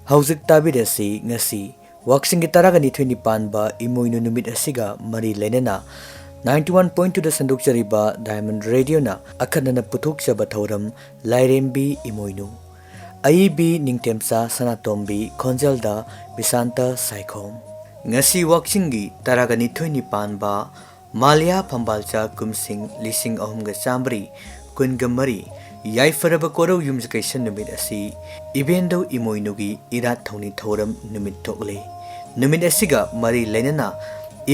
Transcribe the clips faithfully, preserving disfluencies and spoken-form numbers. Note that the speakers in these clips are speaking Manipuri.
ꯍꯧꯖꯤꯛ ꯇꯥꯕꯤꯔꯁꯤ ꯉꯁꯤ ꯋꯥꯛꯆꯤꯡꯒꯤ ꯇꯔꯥꯒ ꯅꯤꯊꯣꯏꯅꯤ ꯄꯥꯟꯕ ꯏꯃꯣꯏꯅꯨ ꯅꯨꯃꯤꯠ ꯑꯁꯤꯒ ꯃꯔꯤ ꯂꯩꯅꯅ ninety one point two ꯗ ꯁꯟꯗꯣꯛꯆꯔꯤꯕ Diamond Radio ꯅ ꯑꯈꯟꯅꯅ ꯄꯨꯊꯣꯛꯆꯕ ꯊꯧꯔꯝ ꯂꯥꯏꯔꯦꯝꯕꯤ ꯏꯃꯣꯏꯅꯨ꯫ ꯑꯏꯕꯤ ꯅꯤꯡꯊꯦꯝꯆꯥ ꯁꯅꯥꯇꯣꯝꯕꯤ, ꯈꯣꯟꯖꯦꯜꯗ ꯕꯤꯁꯥꯟꯇ ꯁꯥꯏꯈꯣꯝ꯫ ꯉꯁꯤ ꯋꯥꯛꯆꯤꯡꯒꯤ ꯇꯔꯥꯒ ꯅꯤꯊꯣꯏꯅꯤ ꯄꯥꯟꯕ ꯃꯥꯂꯤꯌꯥ ꯐꯝꯕꯥꯜꯆꯥ ꯀꯨꯝꯁꯤꯡ ꯂꯤꯁꯤꯡ ꯑꯍꯨꯝꯒ ꯆꯥꯃꯔꯤ ꯀꯨꯟꯒ ꯃꯔꯤ ꯌꯥꯏꯐꯔꯕ ꯀꯣꯔꯧ ꯌꯨꯝꯖꯀꯩꯁ ꯅꯨꯃꯤꯠ ꯑꯁꯤ ꯏꯕꯦꯟꯗꯧ ꯏꯃꯣꯏꯅꯨꯒꯤ ꯏꯔꯥꯠ ꯊꯧꯅꯤ ꯊꯧꯔꯝ ꯅꯨꯃꯤꯠ ꯊꯣꯛꯂꯤ꯫ ꯅꯨꯃꯤꯠ ꯑꯁꯤꯒ ꯃꯔꯤ ꯂꯩꯅꯅ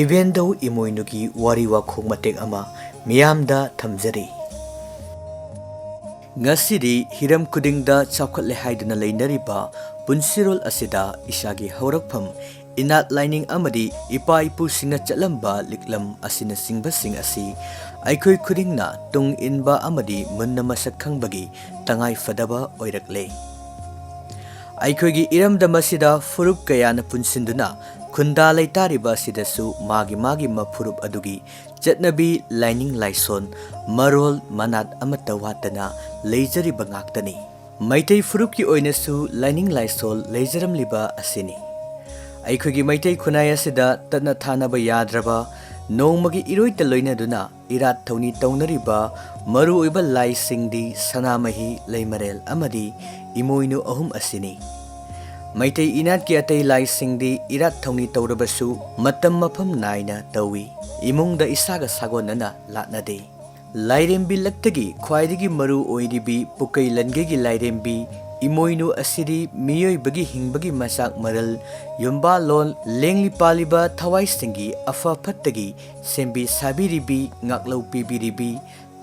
ꯏꯕꯦꯟꯗꯧ ꯏꯃꯣꯏꯅꯨꯒꯤ ꯋꯥꯔꯤ ꯋꯥꯈꯣꯡ ꯃꯇꯦꯛ ꯑꯃ ꯃꯤꯌꯥꯝꯗ ꯊꯝꯖꯔꯤ꯫ ꯉꯁꯤꯗꯤ ꯍꯤꯔꯝ ꯈꯨꯗꯤꯡꯗ ꯆꯥꯎꯈꯠꯂꯦ ꯍꯥꯏꯗꯨꯅ ꯂꯩꯅꯔꯤꯕ ꯄꯨꯟꯁꯤꯔꯣꯜ ꯑꯁꯤꯗ ꯏꯁꯥꯒꯤ ꯍꯧꯔꯛꯐꯝ ꯏꯅꯥꯠ ꯂꯥꯏꯅꯤꯡ ꯑꯃꯗꯤ ꯏꯄꯥ ꯏꯄꯨꯁꯤꯡꯅ ꯆꯠꯂꯝꯕ ꯂꯤꯛꯂꯝ ꯑꯁꯤꯅꯆꯤꯡꯕꯁꯤꯡ ꯑꯁꯤ ꯑꯩꯈꯣꯏ ꯈꯨꯗꯤꯡꯅ ꯇꯨꯡ ꯏꯟꯕ ꯑꯃꯗꯤ ꯃꯨꯟꯅ ꯃꯁꯛ ꯈꯪꯕꯒꯤ ꯇꯉꯥꯏ ꯐꯗꯕ ꯑꯣꯏꯔꯛꯂꯦ꯫ ꯑꯩꯈꯣꯏꯒꯤ ꯏꯔꯝꯗꯝ ꯑꯁꯤꯗ ꯐꯨꯔꯨꯞ ꯀꯌꯥꯅ ꯄꯨꯟꯁꯤꯟꯗꯨꯅ ꯈꯨꯟꯗꯥ ꯂꯩꯇꯥꯔꯤꯕ ꯑꯁꯤꯗꯁꯨ ꯃꯥꯒꯤ ꯃꯥꯒꯤ ꯃꯐꯨꯔꯨꯞ ꯑꯗꯨꯒꯤ ꯆꯠꯅꯕꯤ, ꯂꯥꯏꯅꯤꯡ ꯂꯥꯏꯁꯣꯟ, ꯃꯔꯣꯜ ꯃꯅꯥꯠ ꯑꯃꯠꯇ ꯋꯥꯠꯇꯅ ꯂꯩꯖꯔꯤꯕ ꯉꯥꯛꯇꯅꯤ꯫ ꯃꯩꯇꯩ ꯐꯨꯔꯨꯞꯀꯤ ꯑꯣꯏꯅꯁꯨ ꯂꯥꯏꯅꯤꯡ ꯂꯥꯏꯁꯣꯜ ꯂꯩꯖꯔꯝꯂꯤꯕ ꯑꯁꯤꯅꯤ꯫ ꯑꯩꯈꯣꯏꯒꯤ ꯃꯩꯇꯩ ꯈꯨꯟꯅꯥꯏ ꯑꯁꯤꯗ ꯇꯠꯅ ꯊꯥꯅꯕ ꯌꯥꯗ꯭ꯔꯕ, ꯅꯣꯡꯃꯒꯤ ꯏꯔꯣꯏꯇ ꯂꯣꯏꯅꯗꯨꯅ ꯏꯔꯥꯠ ꯊꯧꯅꯤ ꯇꯧꯅꯔꯤꯕ ꯃꯔꯨꯑꯣꯏꯕ ꯂꯥꯏꯁꯤꯡꯗꯤ ꯁꯅꯥꯃꯍꯤ, ꯂꯩꯃꯔꯦꯜ ꯑꯃꯗꯤ ꯏꯃꯣꯏꯅꯨ ꯑꯍꯨꯝ ꯑꯁꯤꯅꯤ꯫ ꯃꯩꯇꯩ ꯏꯅꯥꯠꯀꯤ ꯑꯇꯩ ꯂꯥꯏꯁꯤꯡꯗꯤ ꯏꯔꯥꯠ ꯊꯧꯅꯤ ꯇꯧꯔꯕꯁꯨ ꯃꯇꯝ ꯃꯐꯝ ꯅꯥꯏꯅ ꯇꯧꯏ꯫ ꯏꯃꯨꯡꯗ ꯏꯁꯥꯒ ꯁꯥꯒꯣꯟꯅꯅ ꯂꯥꯠꯅꯗꯦ꯫ ꯂꯥꯏꯔꯦꯝꯕꯤ ꯂꯛꯇꯒꯤ ꯈ꯭ꯋꯥꯏꯗꯒꯤ ꯃꯔꯨ ꯑꯣꯏꯔꯤꯕꯤ ꯄꯨꯀꯩ ꯂꯟꯒꯩꯒꯤ ꯂꯥꯏꯔꯦꯝꯕꯤ ꯏꯃꯣꯏꯅꯨ ꯑꯁꯤꯗꯤ ꯃꯤꯑꯣꯏꯕꯒꯤ ꯍꯤꯡꯕꯒꯤ ꯃꯆꯥꯛ ꯃꯔꯜ, ꯌꯨꯝꯕꯥꯜꯂꯣꯟ, ꯂꯦꯡꯂꯤ ꯄꯥꯜꯂꯤꯕ ꯊꯋꯥꯏꯁꯤꯡꯒꯤ ꯑꯐ ꯐꯠꯇꯒꯤ ꯁꯦꯝꯕꯤ ꯁꯥꯕꯤꯔꯤꯕꯤ, ꯉꯥꯛꯂꯧ ꯄꯤꯕꯤꯔꯤꯕꯤ,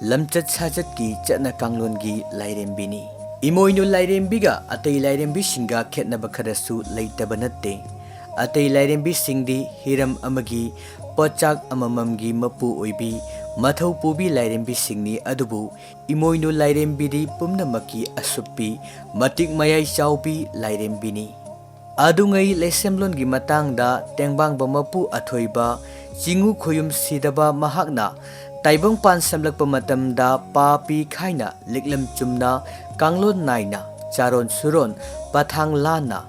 ꯂꯝꯆꯠ ꯁꯥꯖꯠꯀꯤ ꯆꯠꯅ ꯀꯥꯡꯂꯣꯟꯒꯤ ꯂꯥꯏꯔꯦꯝꯕꯤꯅꯤ꯫ ꯏꯃꯣꯏꯅꯨ ꯂꯥꯏꯔꯦꯝꯕꯤꯒ ꯑꯇꯩ ꯂꯥꯏꯔꯦꯝꯕꯤꯁꯤꯡꯒ ꯈꯦꯠꯅꯕ ꯈꯔꯁꯨ ꯂꯩꯇꯕ ꯅꯠꯇꯦ꯫ ꯑꯇꯩ ꯂꯥꯏꯔꯦꯝꯕꯤꯁꯤꯡꯗꯤ ꯍꯤꯔꯝ ꯑꯃꯒꯤ ꯄꯣꯠꯆꯥꯛ ꯑꯃꯃꯝꯒꯤ ꯃꯄꯨ ꯑꯣꯏꯕꯤ, ꯃꯊꯧ ꯄꯨꯕꯤ ꯂꯥꯏꯔꯦꯝꯕꯤꯁꯤꯡꯅꯤ, ꯑꯗꯨꯕꯨ ꯏꯃꯣꯏꯅꯨ ꯂꯥꯏꯔꯦꯝꯕꯤꯗꯤ ꯄꯨꯝꯅꯃꯛꯀꯤ ꯑꯁꯨꯞꯄꯤ, ꯃꯇꯤꯛ ꯃꯌꯥꯏ ꯆꯥꯎꯕꯤ ꯂꯥꯏꯔꯦꯝꯕꯤꯅꯤ꯫ ꯑꯗꯨꯉꯩ ꯂꯩꯁꯦꯝꯂꯣꯟꯒꯤ ꯃꯇꯥꯡꯗ ꯇꯦꯡꯕꯥꯡꯕ ꯃꯄꯨ ꯑꯊꯣꯏꯕ ꯆꯤꯡꯉꯨ ꯈꯣꯌꯨꯝ ꯁꯤꯗꯕ ꯃꯍꯥꯛꯅ ꯇꯥꯏꯕꯪꯄꯥꯟ ꯁꯦꯝꯂꯛꯄ ꯃꯇꯝꯗ ꯄꯥ ꯄꯤ ꯈꯥꯏꯅ ꯂꯤꯛꯂꯝ ꯆꯨꯝꯅ ꯀꯥꯡꯂꯣꯟ ꯅꯥꯏꯅ ꯆꯥꯔꯣꯟ ꯁꯨꯔꯣꯟ ꯄꯊꯥꯡ ꯂꯥꯟꯅ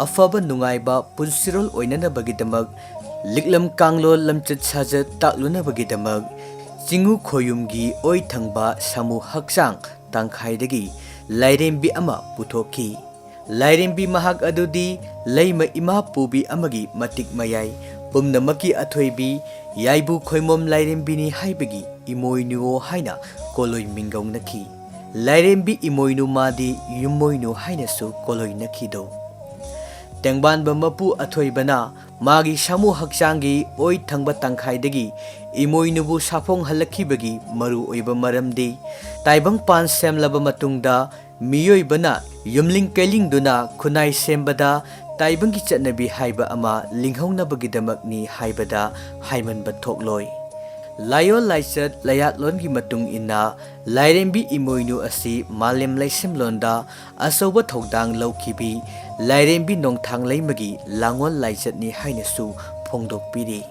ꯑꯐꯕ ꯅꯨꯡꯉꯥꯏꯕ ꯄꯨꯟꯁꯤꯔꯣꯜ ꯑꯣꯏꯅꯅꯕꯒꯤꯗꯃꯛ, ꯂꯤꯛꯂꯝ ꯀꯥꯡꯂꯣꯟ ꯂꯝꯆꯠ ꯁꯥꯖꯠ ꯇꯥꯛꯂꯨꯅꯕꯒꯤꯗꯃꯛ, ꯆꯤꯡꯉꯨ ꯈꯣꯌꯨꯝꯒꯤ ꯑꯣꯏ ꯊꯪꯕ ꯁꯥꯃꯨ ꯍꯛꯆꯥꯡ ꯇꯪꯈꯥꯏꯗꯒꯤ ꯂꯥꯏꯔꯦꯝꯕꯤ ꯑꯃ ꯄꯨꯊꯣꯛꯈꯤ꯫ ꯂꯥꯏꯔꯦꯝꯕꯤ ꯃꯍꯥꯛ ꯑꯗꯨꯗꯤ ꯂꯩꯃ ꯏꯃꯥ ꯄꯨꯕꯤ ꯑꯃꯒꯤ ꯃꯇꯤꯛ ꯃꯌꯥꯏ, ꯄꯨꯝꯅꯃꯛꯀꯤ ꯑꯊꯣꯏꯕꯤ, ꯌꯥꯏꯕꯨ ꯈꯣꯏꯃꯣꯝ ꯂꯥꯏꯔꯦꯝꯕꯤꯅꯤ ꯍꯥꯏꯕꯒꯤ ꯏꯃꯣꯏꯅꯨꯋꯣ ꯍꯥꯏꯅ ꯀꯣꯂꯣꯏ ꯃꯤꯡꯒꯧꯅꯈꯤ꯫ ꯂꯥꯏꯔꯦꯝꯕꯤ ꯏꯃꯣꯏꯅꯨ ꯃꯥꯗꯤ ꯌꯨꯝꯃꯣꯏꯅꯨ ꯍꯥꯏꯅꯁꯨ ꯀꯣꯂꯣꯏꯅꯈꯤꯗꯣ꯫ ꯇꯦꯡꯕꯥꯟꯕ ꯃꯄꯨ ꯑꯊꯣꯏꯕꯅ ꯃꯥꯒꯤ ꯁꯥꯃꯨ ꯍꯛꯆꯥꯡꯒꯤ ꯑꯣꯏ ꯊꯪꯕ ꯇꯪꯈꯥꯏꯗꯒꯤ ꯏꯃꯣꯏꯅꯨꯕꯨ ꯁꯥꯐꯣꯡꯍꯜꯂꯛꯈꯤꯕꯒꯤ ꯃꯔꯨ ꯑꯣꯏꯕ ꯃꯔꯝꯗꯤ, ꯇꯥꯏꯕꯪꯄꯥꯟ ꯁꯦꯝꯂꯕ ꯃꯇꯨꯡꯗ ꯃꯤꯑꯣꯏꯕꯅ ꯌꯨꯝꯂꯤꯡ ꯀꯩꯂꯤꯡꯗꯨꯅ ꯈꯨꯟꯅꯥꯏ ꯁꯦꯝꯕꯗ ꯇꯥꯏꯕꯪꯒꯤ ꯆꯠꯅꯕꯤ ꯍꯥꯏꯕ ꯑꯃ ꯂꯤꯡꯍꯧꯅꯕꯒꯤꯗꯃꯛꯅꯤ ꯍꯥꯏꯕꯗ ꯍꯥꯏꯃꯟꯕ ꯊꯣꯛꯂꯣꯏ꯫ ꯂꯥꯏꯌꯣꯜ ꯂꯥꯏꯆꯠ ꯂꯩꯌꯥꯠꯂꯣꯟꯒꯤ ꯃꯇꯨꯡ ꯏꯟꯅ, ꯂꯥꯏꯔꯦꯝꯕꯤ ꯏꯃꯣꯏꯅꯨ ꯑꯁꯤ ꯃꯥꯂꯦꯝ ꯂꯩꯁꯦꯝꯂꯣꯟꯗ ꯑꯆꯧꯕ ꯊꯧꯗꯥꯡ ꯂꯧꯈꯤꯕꯤ ꯂꯥꯏꯔꯦꯝꯕꯤ ꯅꯣꯡꯊꯥꯡꯂꯩꯃꯒꯤ ꯂꯥꯡꯑꯣꯜ ꯂꯥꯏꯆꯠꯅꯤ ꯍꯥꯏꯅꯁꯨ ꯐꯣꯡꯗꯣꯛꯄꯤꯔꯤ꯫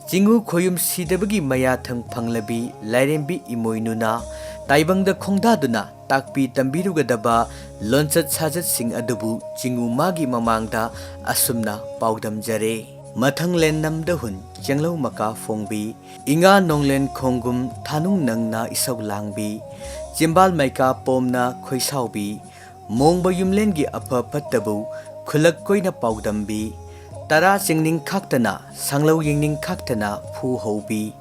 ꯆꯤꯡꯉꯨ ꯈꯣꯌꯨꯝ ꯁꯤꯗꯕꯒꯤ ꯃꯌꯥꯊꯪ ꯐꯪꯂꯕꯤ ꯂꯥꯏꯔꯦꯝꯕꯤ ꯏꯃꯣꯏꯅꯨꯅ ꯇꯥꯏꯕꯪꯗ ꯈꯣꯡꯗꯥꯗꯨꯅ ꯇꯥꯛꯄꯤ ꯇꯝꯕꯤꯔꯨꯒꯗꯕ ꯂꯣꯟꯆꯠ ꯁꯥꯖꯠꯁꯤꯡ ꯑꯗꯨꯕꯨ ꯆꯤꯡꯉꯨ ꯃꯥꯒꯤ ꯃꯃꯥꯡꯗ ꯑꯁꯨꯝꯅ ꯄꯥꯎꯗꯝꯖꯔꯦ꯫ ꯃꯊꯪꯂꯦꯟ ꯅꯝꯗ ꯍꯨꯟ ꯆꯦꯡꯂꯧ ꯃꯀꯥ ꯐꯣꯡꯕꯤ, ꯏꯉꯥ ꯅꯣꯡꯂꯦꯟ ꯈꯣꯡꯒꯨꯝ ꯊꯥꯅꯨꯡ ꯅꯪꯅ ꯏꯁꯧ ꯂꯥꯡꯕꯤ, ꯆꯤꯝꯕꯥꯜ ꯃꯩꯀꯥ ꯄꯣꯝꯅ ꯈꯣꯏꯁꯥꯎꯕꯤ, ꯃꯣꯡꯕ ꯌꯨꯝꯂꯦꯟꯒꯤ ꯑꯐ ꯐꯠꯇꯕꯨ ꯈꯨꯂꯛ ꯀꯣꯏꯅ ꯄꯥꯎꯗꯝꯕꯤ, ꯇꯔꯥ ꯆꯤꯡꯅꯤꯡ ꯈꯥꯛꯇꯅ ꯁꯥꯡꯂꯧ ꯌꯦꯡꯅꯤꯡ ꯈꯥꯛꯇꯅ ꯐꯨ ꯍꯧꯕꯤ,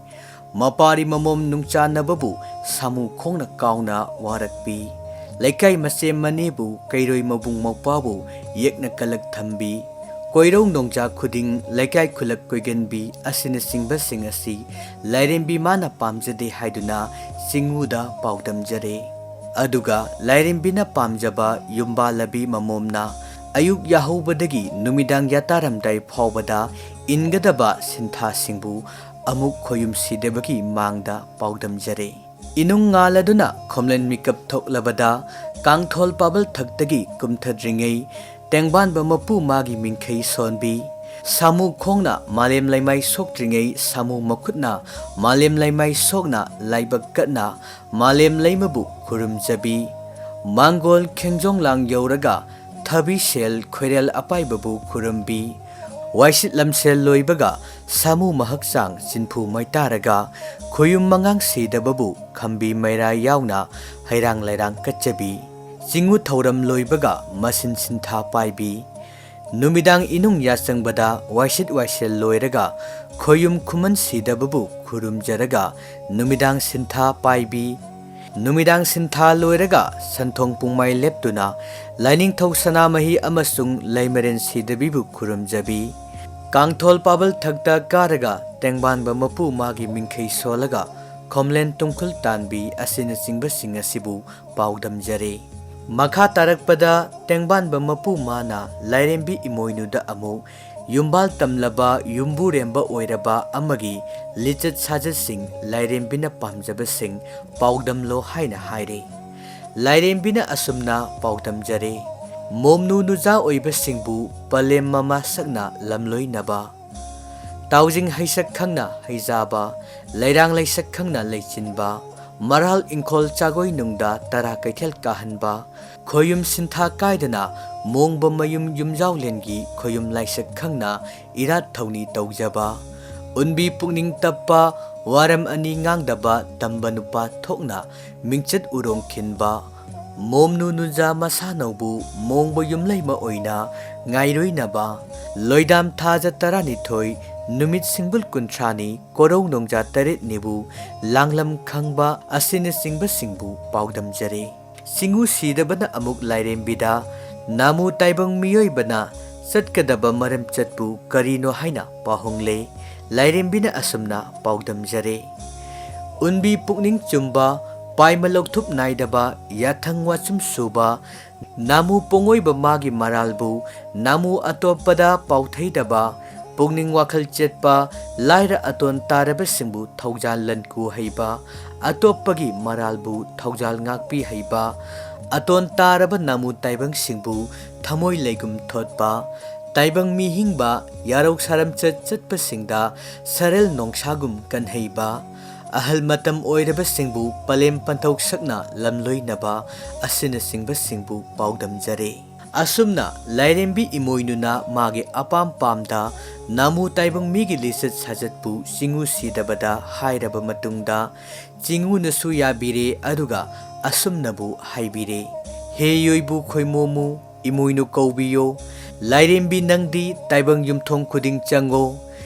ꯃꯄꯥꯔꯤ ꯃꯃꯣꯝ ꯅꯨꯡꯆꯥꯟꯅꯕꯕꯨ ꯁꯥꯃꯨ ꯈꯣꯡꯅ ꯀꯥꯎꯅ ꯋꯥꯔꯛꯄꯤ, ꯂꯩꯀꯥꯏ ꯃꯆꯦ ꯃꯅꯦꯕꯨ ꯀꯩꯔꯣꯏ ꯃꯕꯨꯡ ꯃꯧꯄ꯭ꯋꯥꯕꯨ ꯌꯦꯛꯅ ꯀꯂꯛ ꯊꯝꯕꯤ, ꯀꯣꯏꯔꯧ ꯅꯣꯡꯖꯥ ꯈꯨꯗꯤꯡ ꯂꯩꯀꯥꯏ ꯈꯨꯂꯛ ꯀꯣꯏꯒꯟꯕꯤ ꯑꯁꯤꯅꯆꯤꯡꯕꯁꯤꯡ ꯑꯁꯤ ꯂꯥꯏꯔꯦꯝꯕꯤ ꯃꯥꯅ ꯄꯥꯝꯖꯗꯦ ꯍꯥꯏꯗꯨꯅ ꯆꯤꯡꯉꯨꯗ ꯄꯥꯎꯗꯝꯖꯔꯦ꯫ ꯑꯗꯨꯒ ꯂꯥꯏꯔꯦꯝꯕꯤꯅ ꯄꯥꯝꯖꯕ ꯌꯨꯝꯕꯥꯜꯂꯕꯤ ꯃꯃꯣꯝꯅ ꯑꯌꯨꯛ ꯌꯥꯍꯧꯕꯗꯒꯤ ꯅꯨꯃꯤꯗꯥꯡ ꯌꯥꯇꯥꯔꯝꯗꯥꯏ ꯐꯥꯎꯕꯗ ꯏꯟꯒꯗꯕ ꯁꯤꯟꯊꯥꯁꯤꯡꯕꯨ ꯑꯃꯨꯛ ꯈꯣꯌꯨꯝ ꯁꯤꯗꯕꯒꯤ ꯃꯥꯡꯗ ꯄꯥꯎꯗꯝꯖꯔꯦ꯫ ꯏꯅꯨꯡ ꯉꯥꯜꯂꯗꯨꯅ ꯈꯣꯝꯂꯦꯟ ꯃꯤꯀꯞ ꯊꯣꯛꯂꯕꯗ ꯀꯥꯡꯊꯣꯜ ꯄꯥꯕꯜ ꯊꯛꯇꯒꯤ ꯀꯨꯝꯊꯗ꯭ꯔꯤꯉꯩ ꯇꯦꯡꯕꯥꯟꯕ ꯃꯄꯨ ꯃꯥꯒꯤ ꯃꯤꯡꯈꯩ ꯁꯣꯟꯕꯤ, ꯁꯥꯃꯨ ꯈꯣꯡꯅ ꯃꯥꯂꯦꯝ ꯂꯩꯃꯥꯏ ꯁꯣꯛꯇ꯭ꯔꯤꯉꯩ ꯁꯥꯃꯨ ꯃꯈꯨꯠꯅ ꯃꯥꯂꯦꯝ ꯂꯩꯃꯥꯏ ꯁꯣꯛꯅ ꯂꯥꯏꯕꯛ ꯀꯠꯅ ꯃꯥꯂꯦꯝ ꯂꯩꯃꯕꯨ ꯈꯨꯔꯨꯝꯖꯕꯤ, ꯃꯥꯡꯒꯣꯜ ꯈꯦꯡꯖꯣꯡ ꯂꯥꯡ ꯌꯧꯔꯒ ꯈꯕꯤ ꯁꯦꯜ ꯈꯣꯏꯔꯦꯜ ꯑꯄꯥꯏꯕꯕꯨ ꯈꯨꯔꯨꯝꯕꯤ꯫ ꯋꯥꯏꯁꯤꯠ ꯂꯝꯁꯦꯜ ꯂꯣꯏꯕꯒ ꯁꯥꯃꯨ ꯃꯍꯛꯆꯥꯡ ꯆꯤꯟꯐꯨ ꯃꯩꯇꯥꯔꯒ ꯈꯣꯌꯨꯝ ꯃꯉꯥꯡ ꯁꯤꯗꯕꯕꯨ ꯈꯝꯕꯤ ꯃꯩꯔꯥ ꯌꯥꯎꯅ ꯍꯩꯔꯥꯡ ꯂꯩꯔꯥꯡ ꯀꯠꯆꯕꯤ꯫ ꯆꯤꯡꯉꯨ ꯊꯧꯔꯝ ꯂꯣꯏꯕꯒ ꯃꯁꯤꯟ ꯁꯤꯟꯊꯥ ꯄꯥꯏꯕꯤ꯫ ꯅꯨꯃꯤꯗꯥꯡ ꯏꯅꯨꯡ ꯌꯥꯆꯪꯕꯗ ꯋꯥꯏꯁꯤꯠ ꯋꯥꯏꯁꯦꯜ ꯂꯣꯏꯔꯒ ꯈꯣꯌꯨꯝ ꯈꯨꯃꯟ ꯁꯤꯗꯕꯕꯨ ꯈꯨꯔꯨꯝꯖꯔꯒ ꯅꯨꯃꯤꯗꯥꯡ ꯁꯤꯟꯊꯥ ꯄꯥꯏꯕꯤ꯫ ꯅꯨꯃꯤꯗꯥꯡ ꯁꯤꯟꯊꯥ ꯂꯣꯏꯔꯒ ꯁꯟꯊꯣꯡ ꯄꯨꯡꯃꯥꯏ ꯂꯦꯞꯇꯨꯅ ꯂꯥꯏꯅꯤꯡꯊꯧ ꯁꯅꯥꯃꯍꯤ ꯑꯃꯁꯨꯡ ꯂꯩꯃꯔꯦꯟ ꯁꯤꯗꯕꯤꯕꯨ ꯈꯨꯔꯨꯝꯖꯕꯤ꯫ ꯀꯥꯡꯊꯣꯜ ꯄꯥꯕꯜ ꯊꯛꯇ ꯀꯥꯔꯒ ꯇꯦꯡꯕꯥꯟꯕ ꯃꯄꯨ ꯃꯥꯒꯤ ꯃꯤꯡꯈꯩ ꯁꯣꯜꯂꯒ ꯈꯣꯝꯂꯦꯟ ꯇꯨꯡꯈꯨꯜ ꯇꯥꯟꯕꯤ ꯑꯁꯤꯅꯆꯤꯡꯕꯁꯤꯡ ꯑꯁꯤꯕꯨ ꯄꯥꯎꯗꯝꯖꯔꯦ꯫ ꯃꯈꯥ ꯇꯥꯔꯛꯄꯗ ꯇꯦꯡꯕꯥꯟꯕ ꯃꯄꯨ ꯃꯥꯅ ꯂꯥꯏꯔꯦꯝꯕꯤ ꯏꯃꯣꯏꯅꯨꯗ ꯑꯃꯨꯛ ꯌꯨꯝꯕꯥꯜ ꯇꯝꯂꯕ ꯌꯨꯝꯕꯨꯔꯦꯝꯕ ꯑꯣꯏꯔꯕ ꯑꯃꯒꯤ ꯂꯤꯆꯠ ꯁꯥꯖꯠꯁꯤꯡ ꯂꯥꯏꯔꯦꯝꯕꯤꯅ ꯄꯥꯝꯖꯕꯁꯤꯡ ꯄꯥꯎꯗꯝꯂꯣ ꯍꯥꯏꯅ ꯍꯥꯏꯔꯦ꯫ ꯂꯥꯏꯔꯦꯝꯕꯤꯅ ꯑꯁꯨꯝꯅ ꯄꯥꯎꯗꯝꯖꯔꯦ, ꯃꯣꯝꯅꯨ ꯅꯨꯖꯥ ꯑꯣꯏꯕꯁꯤꯡꯕꯨ ꯄꯂꯦꯝ ꯃꯃꯥ ꯁꯛꯅ ꯂꯝꯂꯣꯏꯅꯕ, ꯇꯥꯎꯖꯤꯡ ꯍꯩꯁꯛ ꯈꯪꯅ ꯍꯩꯖꯥꯕ, ꯂꯩꯔꯥꯡ ꯂꯩꯁꯛ ꯈꯪꯅ ꯂꯩꯆꯤꯟꯕ, ꯃꯔꯥꯜ ꯏꯪꯈꯣꯜ ꯆꯥꯒꯣꯏ ꯅꯨꯡꯗ ꯇꯔꯥ ꯀꯩꯊꯦꯜ ꯀꯥꯍꯟꯕ, ꯈꯣꯌꯨꯝ ꯁꯤꯟꯊꯥ ꯀꯥꯏꯗꯅ ꯃꯣꯡꯕ ꯃꯌꯨꯝ ꯌꯨꯝꯖꯥꯎꯂꯦꯟꯒꯤ ꯈꯣꯌꯨꯝ ꯂꯥꯏꯁꯛ ꯈꯪꯅ ꯏꯔꯥꯠ ꯊꯧꯅꯤ ꯇꯧꯖꯕ, ꯎꯟꯕꯤ ꯄꯨꯛꯅꯤꯡ ꯇꯞꯄ, ꯋꯥꯔꯝ ꯑꯅꯤ ꯉꯥꯡꯗꯕ ꯇꯝꯕ ꯅꯨꯄꯥ ꯊꯣꯛꯅ ꯃꯤꯡꯆꯠ ꯎꯔꯣꯡ ꯈꯤꯟꯕ, ꯃꯣꯝꯅꯨ ꯅꯨꯖꯥ ꯃꯁꯥꯅꯧꯕꯨ ꯃꯣꯡꯕ ꯌꯨꯝꯂꯩꯃ ꯑꯣꯏꯅ ꯉꯥꯏꯔꯣꯏꯅꯕ, ꯂꯣꯏꯗꯥꯝ ꯊꯥꯖ ꯇꯔꯥꯅꯤꯊꯣꯏ ꯅꯨꯃꯤꯠ ꯁꯤꯡꯕꯨꯜ ꯀꯨꯟꯊ꯭ꯔꯥꯅꯤ ꯀꯣꯔꯧ ꯅꯣꯡꯖꯥ ꯇꯔꯦꯠꯅꯤꯕꯨ ꯂꯥꯡꯂꯝ ꯈꯪꯕ ꯑꯁꯤꯅꯆꯤꯡꯕꯁꯤꯡꯕꯨ ꯄꯥꯎꯗꯝꯖꯔꯦ꯫ ꯆꯤꯡꯉꯨ ꯁꯤꯗꯕꯅ ꯑꯃꯨꯛ ꯂꯥꯏꯔꯦꯝꯕꯤꯗ ꯅꯥꯃꯨ ꯇꯥꯏꯕꯪ ꯃꯤꯑꯣꯏꯕꯅ ꯆꯠꯀꯗꯕ ꯃꯔꯝ ꯆꯠꯄꯨ ꯀꯔꯤꯅꯣ ꯍꯥꯏꯅ ꯄꯥꯎꯍꯣꯡꯂꯦ꯫ ꯂꯥꯏꯔꯦꯝꯕꯤꯅ ꯑꯁꯨꯝꯅ ꯄꯥꯎꯗꯝꯖꯔꯦ, ꯎꯟꯕꯤ ꯄꯨꯛꯅꯤꯡ ꯆꯨꯝꯕ, ꯄꯥꯏꯃ ꯂꯧꯊꯨꯞ ꯅꯥꯏꯗꯕ, ꯌꯥꯊꯪ ꯋꯥꯆꯨꯝ ꯁꯨꯕ, ꯅꯥꯃꯨ ꯄꯣꯡꯉꯣꯏꯕ ꯃꯥꯒꯤ ꯃꯔꯥꯜꯕꯨ ꯅꯥꯃꯨ ꯑꯇꯣꯞꯄꯗ ꯄꯥꯎꯊꯩꯗꯕ, ꯄꯨꯛꯅꯤꯡ ꯋꯥꯈꯜ ꯆꯦꯠꯄ, ꯂꯥꯏꯔ ꯑꯇꯣꯟ ꯇꯥꯔꯕꯁꯤꯡꯕꯨ ꯊꯧꯖꯥꯜ ꯂꯟꯀꯨ ꯍꯩꯕ, ꯑꯇꯣꯞꯄꯒꯤ ꯃꯔꯥꯜꯕꯨ ꯊꯧꯖꯥꯜ ꯉꯥꯛꯄꯤ ꯍꯩꯕ, ꯑꯇꯣꯟ ꯇꯥꯔꯕ ꯅꯥꯃꯨ ꯇꯥꯏꯕꯪꯁꯤꯡꯕꯨ ꯊꯃꯣꯏ ꯂꯩꯒꯨꯝ ꯊꯣꯠꯄ, ꯇꯥꯏꯕꯪ ꯃꯤ ꯍꯤꯡꯕ ꯌꯥꯔꯧ ꯁꯥꯔꯝꯆꯠ ꯆꯠꯄꯁꯤꯡꯗ ꯁꯔꯦꯜ ꯅꯣꯡꯁꯥꯒꯨꯝ ꯀꯟꯍꯩꯕ, ꯑꯍꯜ ꯃꯇꯝ ꯑꯣꯏꯔꯕꯁꯤꯡꯕꯨ ꯄꯂꯦꯝ ꯄꯟꯊꯧ ꯁꯛꯅ ꯂꯝꯂꯣꯏꯅꯕ ꯑꯁꯤꯅꯆꯤꯡꯕꯁꯤꯡꯕꯨ ꯄꯥꯎꯗꯝꯖꯔꯦ꯫ ꯑꯁꯨꯝꯅ ꯂꯥꯏꯔꯦꯝꯕꯤ ꯏꯃꯣꯏꯅꯨꯅ ꯃꯥꯒꯤ ꯑꯄꯥꯝ ꯄꯥꯝꯗ ꯅꯥꯃꯨ ꯇꯥꯏꯕꯪ ꯃꯤꯒꯤ ꯂꯤꯆꯠ ꯁꯥꯖꯠꯄꯨ ꯆꯤꯡꯉꯨ ꯁꯤꯗꯕꯗ ꯍꯥꯏꯔꯕ ꯃꯇꯨꯡꯗ, ꯆꯤꯡꯉꯨꯅꯁꯨ ꯌꯥꯕꯤꯔꯦ꯫ ꯑꯗꯨꯒ ꯑꯁꯨꯝꯅꯕꯨ ꯍꯥꯏꯕꯤꯔꯦ, "ꯍꯦ ꯌꯣꯏꯕꯨ ꯈꯣꯏꯃꯣꯃꯨ, ꯏꯃꯣꯏꯅꯨ ꯀꯧꯕꯤꯌꯣ꯫ ꯂꯥꯏꯔꯦꯝꯕꯤ ꯅꯪꯗꯤ ꯇꯥꯏꯕꯪ ꯌꯨꯝꯊꯣꯡ ꯈꯨꯗꯤꯡ ꯆꯪꯉꯣ꯫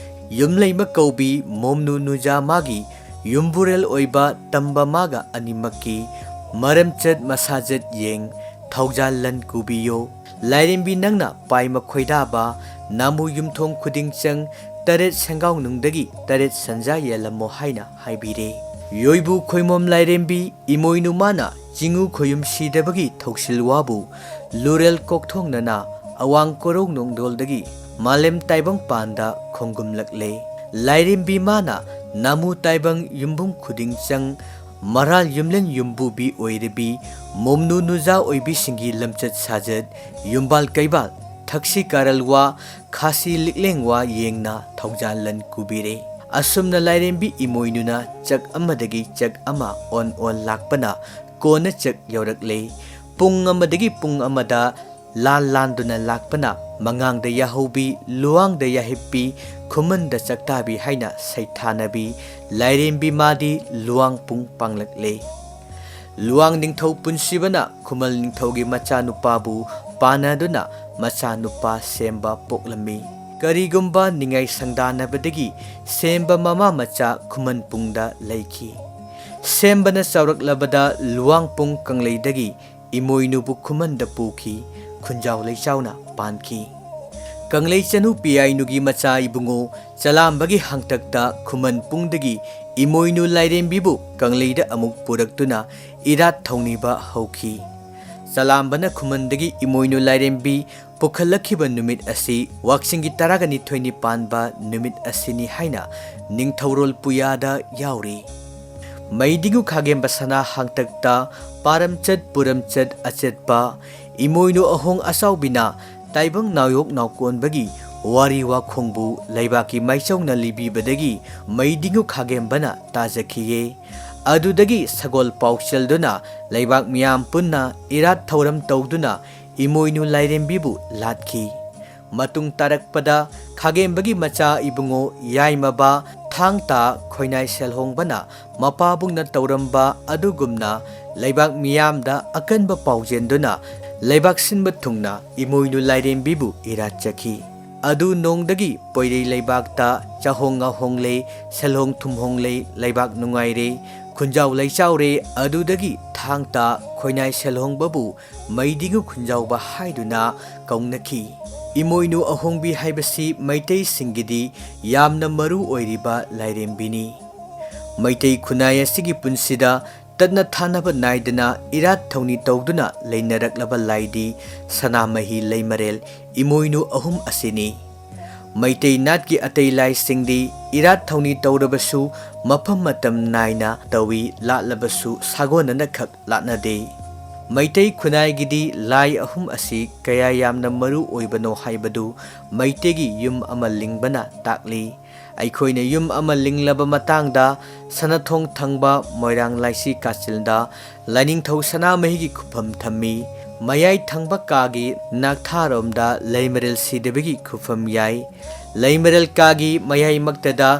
ꯌꯨꯝꯂꯩꯃ ꯀꯧꯕꯤ ꯃꯣꯝꯅꯨ ꯅꯨꯖꯥ ꯃꯥꯒꯤ ꯌꯨꯝꯕꯨꯔꯦꯜ ꯑꯣꯏꯕ ꯇꯝꯕ ꯃꯥꯒ ꯑꯅꯤꯃꯛꯀꯤ ꯃꯔꯝꯆꯠ ꯃꯁꯥꯖꯠ ꯌꯦꯡ ꯊꯧꯖꯥꯜ ꯂꯟ ꯀꯨꯕꯤꯌꯣ꯫ ꯂꯥꯏꯔꯦꯝꯕꯤ ꯅꯪꯅ ꯄꯥꯏꯃ ꯈꯣꯏꯗꯥꯕ ꯅꯥꯃꯨ ꯌꯨꯝꯊꯣꯡ ꯈꯨꯗꯤꯡ ꯆꯪ ꯇꯔꯦꯠ ꯁꯦꯡꯒꯥꯎꯅꯨꯡꯗꯒꯤ ꯇꯔꯦꯠ ꯁꯟꯖꯥ ꯌꯦꯜꯂꯝꯃꯣ" ꯍꯥꯏꯅ ꯍꯥꯏꯕꯤꯔꯦ꯫ ꯌꯣꯏꯕꯨ ꯈꯣꯏꯃꯣꯝ ꯂꯥꯏꯔꯦꯝꯕꯤ ꯏꯃꯣꯏꯅꯨ ꯃꯥꯅ ꯆꯤꯡꯉꯨ ꯈꯣꯌꯨꯝ ꯁꯤꯗꯕꯒꯤ ꯊꯧꯁꯤꯜ ꯋꯥꯕꯨ ꯂꯨꯔꯦꯜ ꯀꯣꯛꯊꯣꯡꯅꯅ ꯑꯋꯥꯡ ꯀꯣꯔꯧ ꯅꯣꯡꯗꯣꯜꯗꯒꯤ ꯃꯥꯂꯦꯝ ꯇꯥꯏꯕꯪ ꯄꯥꯟꯗ ꯈꯣꯡꯒꯨꯝꯂꯛꯂꯦ꯫ ꯂꯥꯏꯔꯦꯝꯕꯤ ꯃꯥꯅ ꯅꯥꯃꯨ ꯇꯥꯏꯕꯪ ꯌꯨꯝꯕꯨꯝ ꯈꯨꯗꯤꯡ ꯆꯪ ꯃꯔꯥꯜ ꯌꯨꯝꯂꯦꯟ ꯌꯨꯝꯕꯨꯕꯤ ꯑꯣꯏꯔꯕꯤ ꯃꯣꯝꯅꯨ ꯅꯨꯖꯥ ꯑꯣꯏꯕꯤꯁꯤꯡꯒꯤ ꯂꯝꯆꯠ ꯁꯥꯖꯠ, ꯌꯨꯝꯕꯥꯜ ꯀꯩꯕꯥꯜ, ꯊꯛꯁꯤ ꯀꯥꯔꯜ ꯋꯥ, ꯈꯥꯁꯤ ꯂꯤꯛꯂꯦꯡ ꯋꯥ ꯌꯦꯡꯅ ꯊꯧꯖꯥꯜ ꯂꯟ ꯀꯨꯕꯤꯔꯦ꯫ ꯑꯁꯨꯝꯅ ꯂꯥꯏꯔꯦꯝꯕꯤ ꯏꯃꯣꯏꯅꯨꯅ ꯆꯛ ꯑꯃꯗꯒꯤ ꯆꯛ ꯑꯃ ꯑꯣꯟ ꯑꯣꯟ ꯂꯥꯛꯄꯅ ꯀꯣꯟꯅ ꯆꯛ ꯌꯧꯔꯛꯂꯦ꯫ ꯄꯨꯡ ꯑꯃꯗꯒꯤ ꯄꯨꯡ ꯑꯃꯗ ꯂꯥꯟ ꯂꯥꯟꯗꯨꯅ ꯂꯥꯛꯄꯅ ꯃꯉꯥꯡꯗ ꯌꯥꯍꯧꯕꯤ, ꯂꯨꯋꯥꯡꯗ ꯌꯥꯍꯤꯞꯄꯤ, ꯈꯨꯃꯟꯗ ꯆꯛꯇꯥꯕꯤ ꯍꯥꯏꯅ ꯁꯩꯊꯥꯅꯕꯤ ꯂꯥꯏꯔꯦꯝꯕꯤ ꯃꯥꯗꯤ ꯂꯨꯋꯥꯡ ꯄꯨꯡ ꯄꯥꯡꯂꯛꯂꯦ꯫ ꯂꯨꯋꯥꯡ ꯅꯤꯡꯊꯧ ꯄꯨꯟꯁꯤꯕꯅ ꯈꯨꯃꯜ ꯅꯤꯡꯊꯧꯒꯤ ꯃꯆꯥꯅꯨꯄꯥꯕꯨ ꯄꯥꯟꯅꯗꯨꯅ ꯃꯆꯥꯅꯨꯄꯥ ꯁꯦꯝꯕ ꯄꯣꯛꯂꯝꯃꯤ꯫ ꯀꯔꯤꯒꯨꯝꯕ ꯅꯤꯡꯉꯥꯏ ꯁꯪꯗꯥꯅꯕꯗꯒꯤ ꯁꯦꯝꯕ ꯃꯃꯥ ꯃꯆꯥ ꯈꯨꯃꯟ ꯄꯨꯡꯗ ꯂꯩꯈꯤ꯫ ꯁꯦꯝꯕꯅ ꯆꯥꯎꯔꯛꯂꯕꯗ ꯂꯨꯋꯥꯡ ꯄꯨꯡ ꯀꯪꯂꯩꯗꯒꯤ ꯏꯃꯣꯏꯅꯨꯕꯨ ꯈꯨꯃꯟꯗ ꯄꯨꯈꯤ, ꯈꯨꯟꯖꯥꯎ ꯂꯩꯆꯥꯎꯅ ꯄꯥꯟꯈꯤ꯫ ꯀꯪꯂꯩ ꯆꯅꯨ ꯄꯤꯌꯥꯏꯅꯨꯒꯤ ꯃꯆꯥ ꯏꯕꯨꯡꯉꯣ ꯆꯂꯥꯝꯕꯒꯤ ꯍꯥꯡꯇꯛꯇ ꯈꯨꯃꯟ ꯄꯨꯡꯗꯒꯤ ꯏꯃꯣꯏꯅꯨ ꯂꯥꯏꯔꯦꯝꯕꯤꯕꯨ ꯀꯪꯂꯩꯗ ꯑꯃꯨꯛ ꯄꯨꯔꯛꯇꯨꯅ ꯏꯔꯥꯠ ꯊꯧꯅꯤꯕ ꯍꯧꯈꯤ꯫ ꯆꯂꯥꯝꯕꯅ ꯈꯨꯃꯟꯗꯒꯤ ꯏꯃꯣꯏꯅꯨ ꯂꯥꯏꯔꯦꯝꯕꯤ ꯄꯨꯈꯠꯂꯛꯈꯤꯕ ꯅꯨꯃꯤꯠ ꯑꯁꯤ ꯋꯥꯛꯆꯤꯡꯒꯤ ꯇꯔꯥꯒ ꯅꯤꯊꯣꯏꯅꯤ ꯄꯥꯟꯕ ꯅꯨꯃꯤꯠ ꯑꯁꯤꯅꯤ ꯍꯥꯏꯅ ꯅꯤꯡꯊꯧꯔꯣꯜ ꯄꯨꯌꯥꯗ ꯌꯥꯎꯔꯤ꯫ ꯃꯩꯗꯤꯡꯒꯨ ꯈꯥꯒꯦꯝꯕ ꯁꯅꯥ ꯍꯥꯡꯇꯛꯇ ꯄꯥꯔꯝꯆꯠ ꯄꯨꯔꯝꯆꯠ ꯑꯆꯦꯠꯄ ꯏꯃꯣꯏꯅꯨ ꯑꯍꯣꯡ ꯑꯆꯥꯎꯕꯤꯅ ꯇꯥꯏꯕꯪ ꯅꯥꯎꯌꯣꯛ ꯅꯥꯎꯀꯣꯟꯕꯒꯤ ꯋꯥꯔꯤ ꯋꯥꯈꯣꯡꯕꯨ ꯂꯩꯕꯥꯛꯀꯤ ꯃꯥꯏꯆꯧꯅ ꯂꯤꯕꯤꯕꯗꯒꯤ ꯃꯩꯗꯤꯡꯒꯨ ꯈꯥꯒꯦꯝꯕꯅ ꯇꯥꯖꯈꯤꯌꯦ꯫ ꯑꯗꯨꯗꯒꯤ ꯁꯒꯣꯜ ꯄꯥꯎ ꯆꯦꯜꯗꯨꯅ ꯂꯩꯕꯥꯛ ꯃꯤꯌꯥꯝ ꯄꯨꯟꯅ ꯏꯔꯥꯠ ꯊꯧꯔꯝ ꯇꯧꯗꯨꯅ ꯏꯃꯣꯏꯅꯨ ꯂꯥꯏꯔꯦꯝꯕꯤꯕꯨ ꯂꯥꯠꯈꯤ꯫ ꯃꯇꯨꯡ ꯇꯥꯔꯛꯄꯗ ꯈꯥꯒꯦꯝꯕꯒꯤ ꯃꯆꯥ ꯏꯕꯨꯡꯉꯣ ꯌꯥꯏꯃꯕ ꯊꯥꯡ ꯇꯥ ꯈꯣꯏꯅꯥꯏ ꯁꯦꯜꯍꯣꯡꯕꯅ ꯃꯄꯥꯕꯨꯡꯅ ꯇꯧꯔꯝꯕ ꯑꯗꯨꯒꯨꯝꯅ ꯂꯩꯕꯥꯛ ꯃꯤꯌꯥꯝꯗ ꯑꯀꯟꯕ ꯄꯥꯎꯖꯦꯟꯗꯨꯅ ꯂꯩꯕꯥꯛ ꯁꯤꯟꯕ ꯊꯨꯡꯅ ꯏꯃꯣꯏꯅꯨ ꯂꯥꯏꯔꯦꯝꯕꯤꯕꯨ ꯏꯔꯥꯠꯆꯈꯤ꯫ ꯑꯗꯨ ꯅꯣꯡꯗꯒꯤ ꯄꯣꯏꯔꯩ ꯂꯩꯕꯥꯛꯇ ꯆꯥꯍꯣꯡ ꯉꯥꯍꯣꯡ ꯂꯩ, ꯁꯦꯜꯍꯣꯡ ꯊꯨꯝꯍꯣꯡ ꯂꯩ, ꯂꯩꯕꯥꯛ ꯅꯨꯡꯉꯥꯏꯔꯦ, ꯈꯨꯟꯖꯥꯎ ꯂꯩꯆꯥꯎꯔꯦ, ꯑꯗꯨꯗꯒꯤ ꯊꯥꯡ ꯇꯥ ꯈꯣꯏꯅꯥꯏ ꯁꯦꯜꯍꯣꯡꯕꯕꯨ ꯃꯩꯗꯤꯡꯒꯨ ꯈꯨꯟꯖꯥꯎꯕ ꯍꯥꯏꯗꯨꯅ ꯀꯧꯅꯈꯤ꯫ ꯏꯃꯣꯏꯅꯨ ꯑꯍꯣꯡꯕꯤ ꯍꯥꯏꯕꯁꯤ ꯃꯩꯇꯩꯁꯤꯡꯒꯤꯗꯤ ꯌꯥꯝꯅ ꯃꯔꯨ ꯑꯣꯏꯔꯤꯕ ꯂꯥꯏꯔꯦꯝꯕꯤꯅꯤ꯫ ꯃꯩꯇꯩ ꯈꯨꯟꯅꯥꯏ ꯑꯁꯤꯒꯤ ꯄꯨꯟꯁꯤꯗ ꯇꯠꯅ ꯊꯥꯅꯕ ꯅꯥꯏꯗꯅ ꯏꯔꯥꯠ ꯊꯧꯅꯤ ꯇꯧꯗꯨꯅ ꯂꯩꯅꯔꯛꯂꯕ ꯂꯥꯏꯗꯤ ꯁꯅꯥꯃꯍꯤ, ꯂꯩꯃꯔꯦꯜ, ꯏꯃꯣꯏꯅꯨ ꯑꯍꯨꯝ ꯑꯁꯤꯅꯤ꯫ ꯃꯩꯇꯩ ꯅꯥꯠꯀꯤ ꯑꯇꯩ ꯂꯥꯏꯁꯤꯡꯗꯤ ꯏꯔꯥꯠ ꯊꯧꯅꯤ ꯇꯧꯔꯕꯁꯨ ꯃꯐꯝ ꯃꯇꯝ ꯅꯥꯏꯅ ꯇꯧꯏ, ꯂꯥꯠꯂꯕꯁꯨ ꯁꯥꯒꯣꯟꯅꯅ ꯈꯛ ꯂꯥꯠꯅꯗꯦ꯫ ꯃꯩꯇꯩ ꯈꯨꯟꯅꯥꯏꯒꯤꯗꯤ ꯂꯥꯏ ꯑꯍꯨꯝ ꯑꯁꯤ ꯀꯌꯥ ꯌꯥꯝꯅ ꯃꯔꯨ ꯑꯣꯏꯕꯅꯣ ꯍꯥꯏꯕꯗꯨ ꯃꯩꯇꯩꯒꯤ ꯌꯨꯝ ꯑꯃ ꯂꯤꯡꯕꯅ ꯇꯥꯛꯂꯤ꯫ ꯑꯩꯈꯣꯏꯅ ꯌꯨꯝ ꯑꯃ ꯂꯤꯡꯂꯕ ꯃꯇꯥꯡꯗ ꯁꯅꯥꯊꯣꯡ ꯊꯪꯕ ꯃꯣꯏꯔꯥꯡ ꯂꯥꯏꯁꯤ ꯀꯥꯆꯤꯟꯗ ꯂꯥꯏꯅꯤꯡꯊꯧ ꯁꯅꯥꯃꯍꯤꯒꯤ ꯈꯨꯐꯝ ꯊꯝꯃꯤ꯫ ꯃꯌꯥꯏ ꯊꯪꯕ ꯀꯥꯒꯤ ꯅꯥꯛꯊꯥꯔꯣꯝꯗ ꯂꯩꯃꯔꯦꯜ ꯁꯤꯗꯕꯒꯤ ꯈꯨꯐꯝ ꯌꯥꯏ꯫ ꯂꯩꯃꯔꯦꯜ ꯀꯥꯒꯤ ꯃꯌꯥꯏꯃꯛꯇꯗ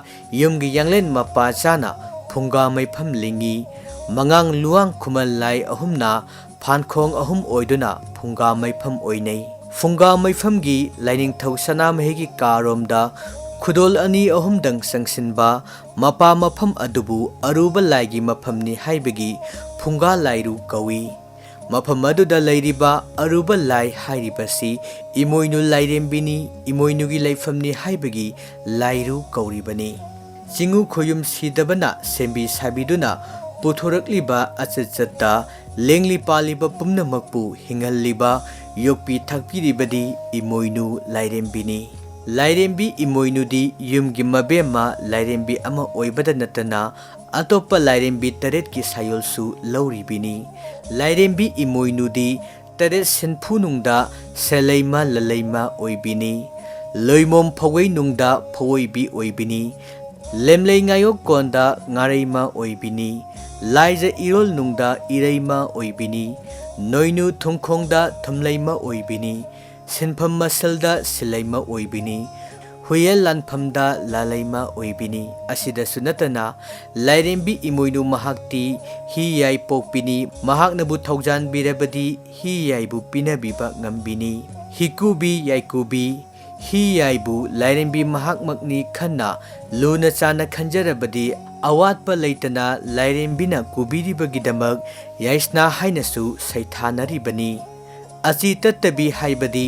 ꯌꯨꯝꯒꯤ ꯌꯥꯡꯂꯦꯟ ꯃꯄꯥ ꯆꯥꯅ ꯐꯨꯡꯒꯥ ꯃꯩꯐꯝ ꯂꯤꯡꯏ꯫ ꯃꯉꯥꯡ ꯂꯨꯋꯥꯡ ꯈꯨꯃꯟ ꯂꯥꯏ ꯑꯍꯨꯝꯅ ꯐꯥꯟꯈꯣꯡ ꯑꯍꯨꯝ ꯑꯣꯏꯗꯨꯅ ꯐꯨꯡꯒꯥ ꯃꯩꯐꯝ ꯑꯣꯏꯅꯩ꯫ ꯐꯨꯡꯒꯥ ꯃꯩꯐꯝꯒꯤ ꯂꯥꯏꯅꯤꯡꯊꯧ ꯁꯅꯥꯃꯍꯤꯒꯤ ꯀꯥꯔꯣꯝꯗ ꯈꯨꯗꯣꯜ ꯑꯅꯤ ꯑꯍꯨꯝꯗꯪ ꯆꯪꯁꯤꯟꯕ ꯃꯄꯥ ꯃꯐꯝ ꯑꯗꯨꯕꯨ ꯑꯔꯨꯕ ꯂꯥꯏꯒꯤ ꯃꯐꯝꯅꯤ ꯍꯥꯏꯕꯒꯤ ꯐꯨꯡꯒꯥ ꯂꯥꯏꯔꯨ ꯀꯧꯏ꯫ ꯃꯐꯝ ꯑꯗꯨꯗ ꯂꯩꯔꯤꯕ ꯑꯔꯨꯕ ꯂꯥꯏ ꯍꯥꯏꯔꯤꯕꯁꯤ ꯏꯃꯣꯏꯅꯨ ꯂꯥꯏꯔꯦꯝꯕꯤꯅꯤ, ꯏꯃꯣꯏꯅꯨꯒꯤ ꯂꯩꯐꯝꯅꯤ ꯍꯥꯏꯕꯒꯤ ꯂꯥꯏꯔꯨ ꯀꯧꯔꯤꯕꯅꯤ꯫ ꯆꯤꯡꯉꯨ ꯈꯣꯌꯨꯝ ꯁꯤꯗꯕꯅ ꯁꯦꯝꯕꯤ ꯁꯥꯕꯤꯗꯨꯅ ꯄꯨꯊꯣꯔꯛꯂꯤꯕ ꯑꯆꯠ ꯆꯠꯇ ꯂꯦꯡꯂꯤ ꯄꯥꯜꯂꯤꯕ ꯄꯨꯝꯅꯃꯛꯄꯨ ꯍꯤꯡꯍꯜꯂꯤꯕ, ꯌꯣꯛꯄꯤ ꯊꯥꯛꯄꯤꯔꯤꯕꯗꯤ ꯏꯃꯣꯏꯅꯨ ꯂꯥꯏꯔꯦꯝꯕꯤꯅꯤ꯫ ꯂꯥꯏꯔꯦꯝꯕꯤ ꯏꯃꯣꯏꯅꯨꯗꯤ ꯌꯨꯝꯒꯤ ꯃꯕꯦꯝꯃ ꯂꯥꯏꯔꯦꯝꯕꯤ ꯑꯃ ꯑꯣꯏꯕꯗ ꯅꯠꯇꯅ ꯑꯇꯣꯞꯄ ꯂꯥꯏꯔꯦꯝꯕꯤ ꯇꯔꯦꯠꯀꯤ ꯁꯥꯌꯣꯜꯁꯨ ꯂꯧꯔꯤꯕꯤꯅꯤ꯫ ꯂꯥꯏꯔꯦꯝꯕꯤ ꯏꯃꯣꯏꯅꯨꯗꯤ ꯇꯔꯦꯠ ꯁꯤꯟꯐꯨ ꯅꯨꯡꯗ ꯁꯦꯂꯩꯃ ꯂꯂꯩꯃ ꯑꯣꯏꯕꯤꯅꯤ꯫ ꯂꯣꯏꯃꯣꯝ ꯐꯧꯒꯩ ꯅꯨꯡꯗ ꯐꯧꯑꯣꯏꯕꯤ ꯑꯣꯏꯕꯤꯅꯤ꯫ ꯂꯦꯝꯂꯩ ꯉꯥꯌꯣꯛ ꯀꯣꯟꯗ ꯉꯥꯔꯩꯃ ꯑꯣꯏꯕꯤꯅꯤ꯫ ꯂꯥꯏꯖ ꯏꯔꯣꯜ ꯅꯨꯡꯗ ꯏꯔꯩꯃ ꯑꯣꯏꯕꯤꯅꯤ꯫ ꯅꯣꯏꯅꯨ ꯊꯨꯡꯈꯣꯡꯗ ꯊꯨꯝꯂꯩꯃ ꯑꯣꯏꯕꯤꯅꯤ, ꯁꯤꯟꯐꯝ ꯃꯁꯜꯗ ꯁꯤꯜꯂꯩꯃ ꯑꯣꯏꯕꯤꯅꯤ, ꯍꯨꯌꯦꯜ ꯂꯥꯟꯐꯝꯗ ꯂꯥꯂꯩꯃ ꯑꯣꯏꯕꯤꯅꯤ꯫ ꯑꯁꯤꯗꯁꯨ ꯅꯠꯇꯅ ꯂꯥꯏꯔꯦꯝꯕꯤ ꯏꯃꯣꯏꯅꯨ ꯃꯍꯥꯛꯇꯤ ꯍꯤ ꯌꯥꯏ ꯄꯣꯛꯄꯤꯅꯤ, ꯃꯍꯥꯛꯅꯕꯨ ꯊꯧꯖꯥꯟꯕꯤꯔꯕꯗꯤ ꯍꯤ ꯌꯥꯏꯕꯨ ꯄꯤꯅꯕꯤꯕ ꯉꯝꯕꯤꯅꯤ꯫ ꯍꯤꯀꯨꯕꯤ ꯌꯥꯏꯀꯨꯕꯤ, ꯍꯤ ꯌꯥꯏꯕꯨ ꯂꯥꯏꯔꯦꯝꯕꯤ ꯃꯍꯥꯛꯃꯛꯅꯤ ꯈꯟꯅ ꯂꯨꯅ ꯆꯥꯟꯅ ꯈꯟꯖꯔꯕꯗꯤ ꯑꯋꯥꯠꯄ ꯂꯩꯇꯅ ꯂꯥꯏꯔꯦꯝꯕꯤꯅ ꯀꯨꯕꯤꯔꯤꯕꯒꯤꯗꯃꯛ ꯌꯥꯏꯁꯅꯥ ꯍꯥꯏꯅꯁꯨ ꯁꯩꯊꯥꯅꯔꯤꯕꯅꯤ꯫ ꯑꯁꯤ ꯇꯠꯇꯕꯤ ꯍꯥꯏꯕꯗꯤ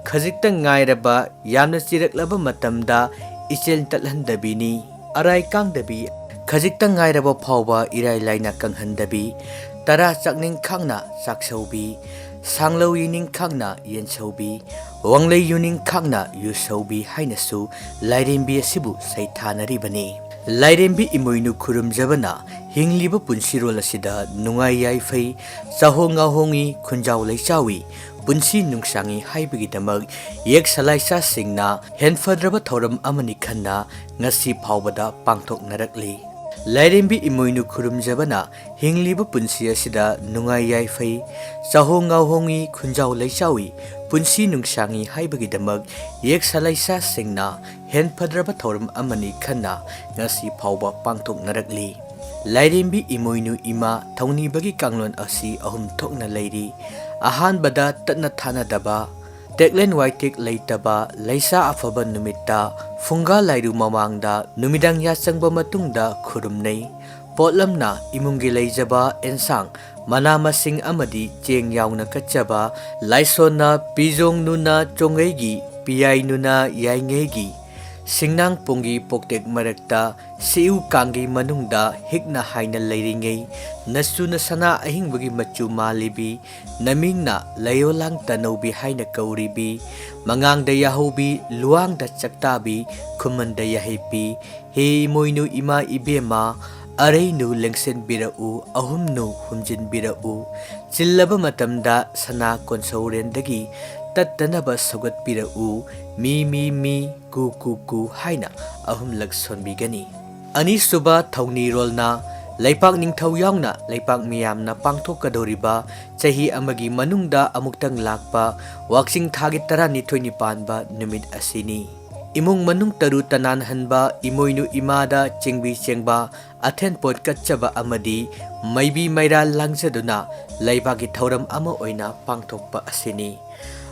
ꯈꯖꯤꯛꯇ ꯉꯥꯏꯔꯕ ꯌꯥꯝꯅ ꯆꯤꯔꯛꯂꯕ ꯃꯇꯝꯗ ꯏꯆꯦꯜ ꯇꯠꯍꯟꯗꯕꯤꯅꯤ꯫ ꯑꯔꯥꯏ ꯀꯥꯡꯗꯕꯤ, ꯈꯖꯤꯛꯇ ꯉꯥꯏꯔꯕ ꯐꯥꯎꯕ ꯏꯔꯥꯏ ꯂꯥꯏꯅ ꯀꯪꯍꯟꯗꯕꯤ, ꯇꯔꯥ ꯆꯥꯛꯅꯤꯡ ꯈꯥꯡꯅ ꯆꯥꯛꯁꯧꯕꯤ, ꯁꯥꯡꯂꯧ ꯌꯦꯡꯅꯤꯡ ꯈꯥꯡꯅ ꯌꯦꯟꯁꯧꯕꯤ, ꯋꯥꯡꯂꯩ ꯌꯨꯅꯤꯡ ꯈꯥꯡꯅ ꯌꯨꯁꯧꯕꯤ ꯍꯥꯏꯅꯁꯨ ꯂꯥꯏꯔꯦꯝꯕꯤ ꯑꯁꯤꯕꯨ ꯁꯩꯊꯥꯅꯔꯤꯕꯅꯤ꯫ ꯂꯥꯏꯔꯦꯝꯕꯤ ꯏꯃꯣꯏꯅꯨ ꯈꯨꯔꯨꯝꯖꯕꯅ ꯍꯤꯡꯂꯤꯕ ꯄꯨꯟꯁꯤꯔꯣꯜ ꯑꯁꯤꯗ ꯅꯨꯡꯉꯥꯏ ꯌꯥꯏꯐꯩ, ꯆꯥꯍꯣꯡ ꯉꯥꯍꯣꯡꯉꯤ, ꯈꯨꯟꯖꯥꯎ ꯂꯩꯆꯥꯎꯏ, ꯄꯨꯟꯁꯤ ꯅꯨꯡꯁꯥꯡꯉꯤ ꯍꯥꯏꯕꯒꯤꯗꯃꯛ ꯌꯦꯛ ꯁꯂꯥꯏꯆꯥꯁꯤꯡꯅ ꯍꯦꯟꯐꯗ꯭ꯔꯕ ꯊꯧꯔꯝ ꯑꯃꯅꯤ ꯈꯟꯅ ꯉꯁꯤ ꯐꯥꯎꯕꯗ ꯄꯥꯡꯊꯣꯛꯅꯔꯛꯂꯤ꯫ ꯂꯥꯏꯔꯦꯝꯕꯤ ꯏꯃꯣꯏꯅꯨ ꯈꯨꯔꯨꯝꯖꯕꯅ ꯍꯤꯡꯂꯤꯕ ꯄꯨꯟꯁꯤ ꯑꯁꯤꯗ ꯅꯨꯡꯉꯥꯏ ꯌꯥꯏꯐꯩ, ꯆꯥꯍꯣꯡ ꯉꯥꯍꯣꯡꯉꯤ, ꯈꯨꯟꯖꯥꯎ ꯂꯩꯆꯥꯎꯏ, ꯄꯨꯟꯁꯤ ꯅꯨꯡꯁꯥꯡꯉꯤ ꯍꯥꯏꯕꯒꯤꯗꯃꯛ ꯌꯦꯛ ꯁꯂꯥꯏꯆꯥꯁꯤꯡꯅ ꯍꯦꯟꯐꯗ꯭ꯔꯕ ꯊꯧꯔꯝ ꯑꯃꯅꯤ ꯈꯟꯅ ꯉꯁꯤ ꯐꯥꯎꯕ ꯄꯥꯡꯊꯣꯛꯅꯔꯛꯂꯤ꯫ ꯂꯥꯏꯔꯦꯝꯕꯤ ꯏꯃꯣꯏꯅꯨ ꯏꯃꯥ ꯊꯧꯅꯤꯕꯒꯤ ꯀꯥꯡꯂꯣꯟ ꯑꯁꯤ ꯑꯍꯨꯝ ꯊꯣꯛꯅ ꯂꯩꯔꯤ꯫ ꯑꯍꯥꯟꯕꯗ ꯇꯠꯅ ꯊꯥꯅꯗꯕ, ꯇꯦꯛꯂꯦꯟ ꯋꯥꯏꯇꯦꯛ ꯂꯩꯇꯕ, ꯂꯩꯁꯥ ꯑꯐꯕ ꯅꯨꯃꯤꯠꯇ ꯐꯨꯡꯒꯥ ꯂꯥꯏꯔꯨ ꯃꯃꯥꯡꯗ ꯅꯨꯃꯤꯗꯥꯡ ꯌꯥꯆꯪꯕ ꯃꯇꯨꯡꯗ ꯈꯨꯔꯨꯝꯅꯩ꯫ ꯄꯣꯠꯂꯝꯅ ꯏꯃꯨꯡꯒꯤ ꯂꯩꯖꯕ ꯑꯦꯟꯁꯥꯡ, ꯃꯅꯥ ꯃꯁꯤꯡ ꯑꯃꯗꯤ ꯆꯦꯡ ꯌꯥꯎꯅ ꯀꯠꯆꯕ, ꯂꯥꯏꯁꯣꯟꯅ ꯄꯤꯖꯣꯡ ꯅꯨꯅ ꯆꯣꯡꯉꯩꯒꯤ, ꯄꯤꯌꯥꯏ ꯅꯨꯅ ꯌꯥꯏꯉꯩꯒꯤ, ꯁꯤꯡꯅꯥꯡ ꯄꯣꯡꯒꯤ ꯄꯣꯛꯇꯦꯛ ꯃꯔꯛꯇ ꯁꯤꯎ ꯀꯥꯡꯒꯤ ꯃꯅꯨꯡꯗ ꯍꯤꯛꯅ ꯍꯥꯏꯅ ꯂꯩꯔꯤꯉꯩ, ꯅꯆꯨꯅ ꯁꯅꯥ ꯑꯍꯤꯡꯕꯒꯤ ꯃꯆꯨ ꯃꯥꯜꯂꯤꯕꯤ, ꯅꯃꯤꯡꯅ ꯂꯩꯌꯣꯂꯥꯡ ꯇꯅꯧꯕꯤ ꯍꯥꯏꯅ ꯀꯧꯔꯤꯕꯤ, ꯃꯉꯥꯡꯗ ꯌꯥꯍꯧꯕꯤ, ꯂꯨꯋꯥꯡꯗ ꯆꯥꯛꯇꯥꯕꯤ, ꯈꯨꯃꯟꯗ ꯌꯥꯍꯩꯕꯤ, ꯍꯦ ꯏꯃꯣꯏꯅꯨ ꯏꯃꯥ ꯏꯕꯦꯝꯃ, ꯑꯔꯩꯅꯨ ꯂꯦꯡꯁꯤꯟꯕꯤꯔꯛꯎ, ꯑꯍꯨꯝꯅꯨ ꯍꯨꯝꯖꯤꯟꯕꯤꯔꯛꯎ, ꯆꯤꯜꯂꯕ ꯃꯇꯝꯗ ꯁꯅꯥ ꯀꯣꯟꯁꯧꯔꯦꯟꯗꯒꯤ ꯇꯠꯇꯅꯕ ꯁꯧꯒꯠꯄꯤꯔꯛꯎ, ꯃꯤ ꯃꯤ ꯃꯤ, ꯀꯨ ꯀꯨ ꯀꯨ ꯍꯥꯏꯅ ꯑꯍꯨꯝꯂꯛ ꯁꯣꯟꯕꯤꯒꯅꯤ꯫ ꯑꯅꯤꯁꯨꯕ ꯊꯧꯅꯤꯔꯣꯜꯅ ꯂꯩꯄꯥꯛ ꯅꯤꯡꯊꯧ ꯌꯥꯎꯅ ꯂꯩꯄꯥꯛ ꯃꯤꯌꯥꯝꯅ ꯄꯥꯡꯊꯣꯛꯀꯗꯧꯔꯤꯕ ꯆꯍꯤ ꯑꯃꯒꯤ ꯃꯅꯨꯡꯗ ꯑꯃꯨꯛꯇꯪ ꯂꯥꯛꯄ ꯋꯥꯛꯆꯤꯡ ꯊꯥꯒꯤ ꯇꯔꯥꯅꯤꯊꯣꯏꯅꯤ ꯄꯥꯟꯕ ꯅꯨꯃꯤꯠ ꯑꯁꯤꯅꯤ꯫ ꯏꯃꯨꯡ ꯃꯅꯨꯡ ꯇꯔꯨ ꯇꯅꯥꯟꯍꯟꯕ, ꯏꯃꯣꯏꯅꯨ ꯏꯃꯥꯗ ꯆꯦꯡꯕꯤ ꯆꯦꯡꯕ, ꯑꯊꯦꯟꯄꯣꯠ ꯀꯠꯆꯕ ꯑꯃꯗꯤ ꯃꯩꯕꯤ ꯃꯩꯔꯥ ꯂꯥꯡꯖꯗꯨꯅ ꯂꯩꯕꯥꯛꯀꯤ ꯊꯧꯔꯝ ꯑꯃ ꯑꯣꯏꯅ ꯄꯥꯡꯊꯣꯛꯄ ꯑꯁꯤꯅꯤ꯫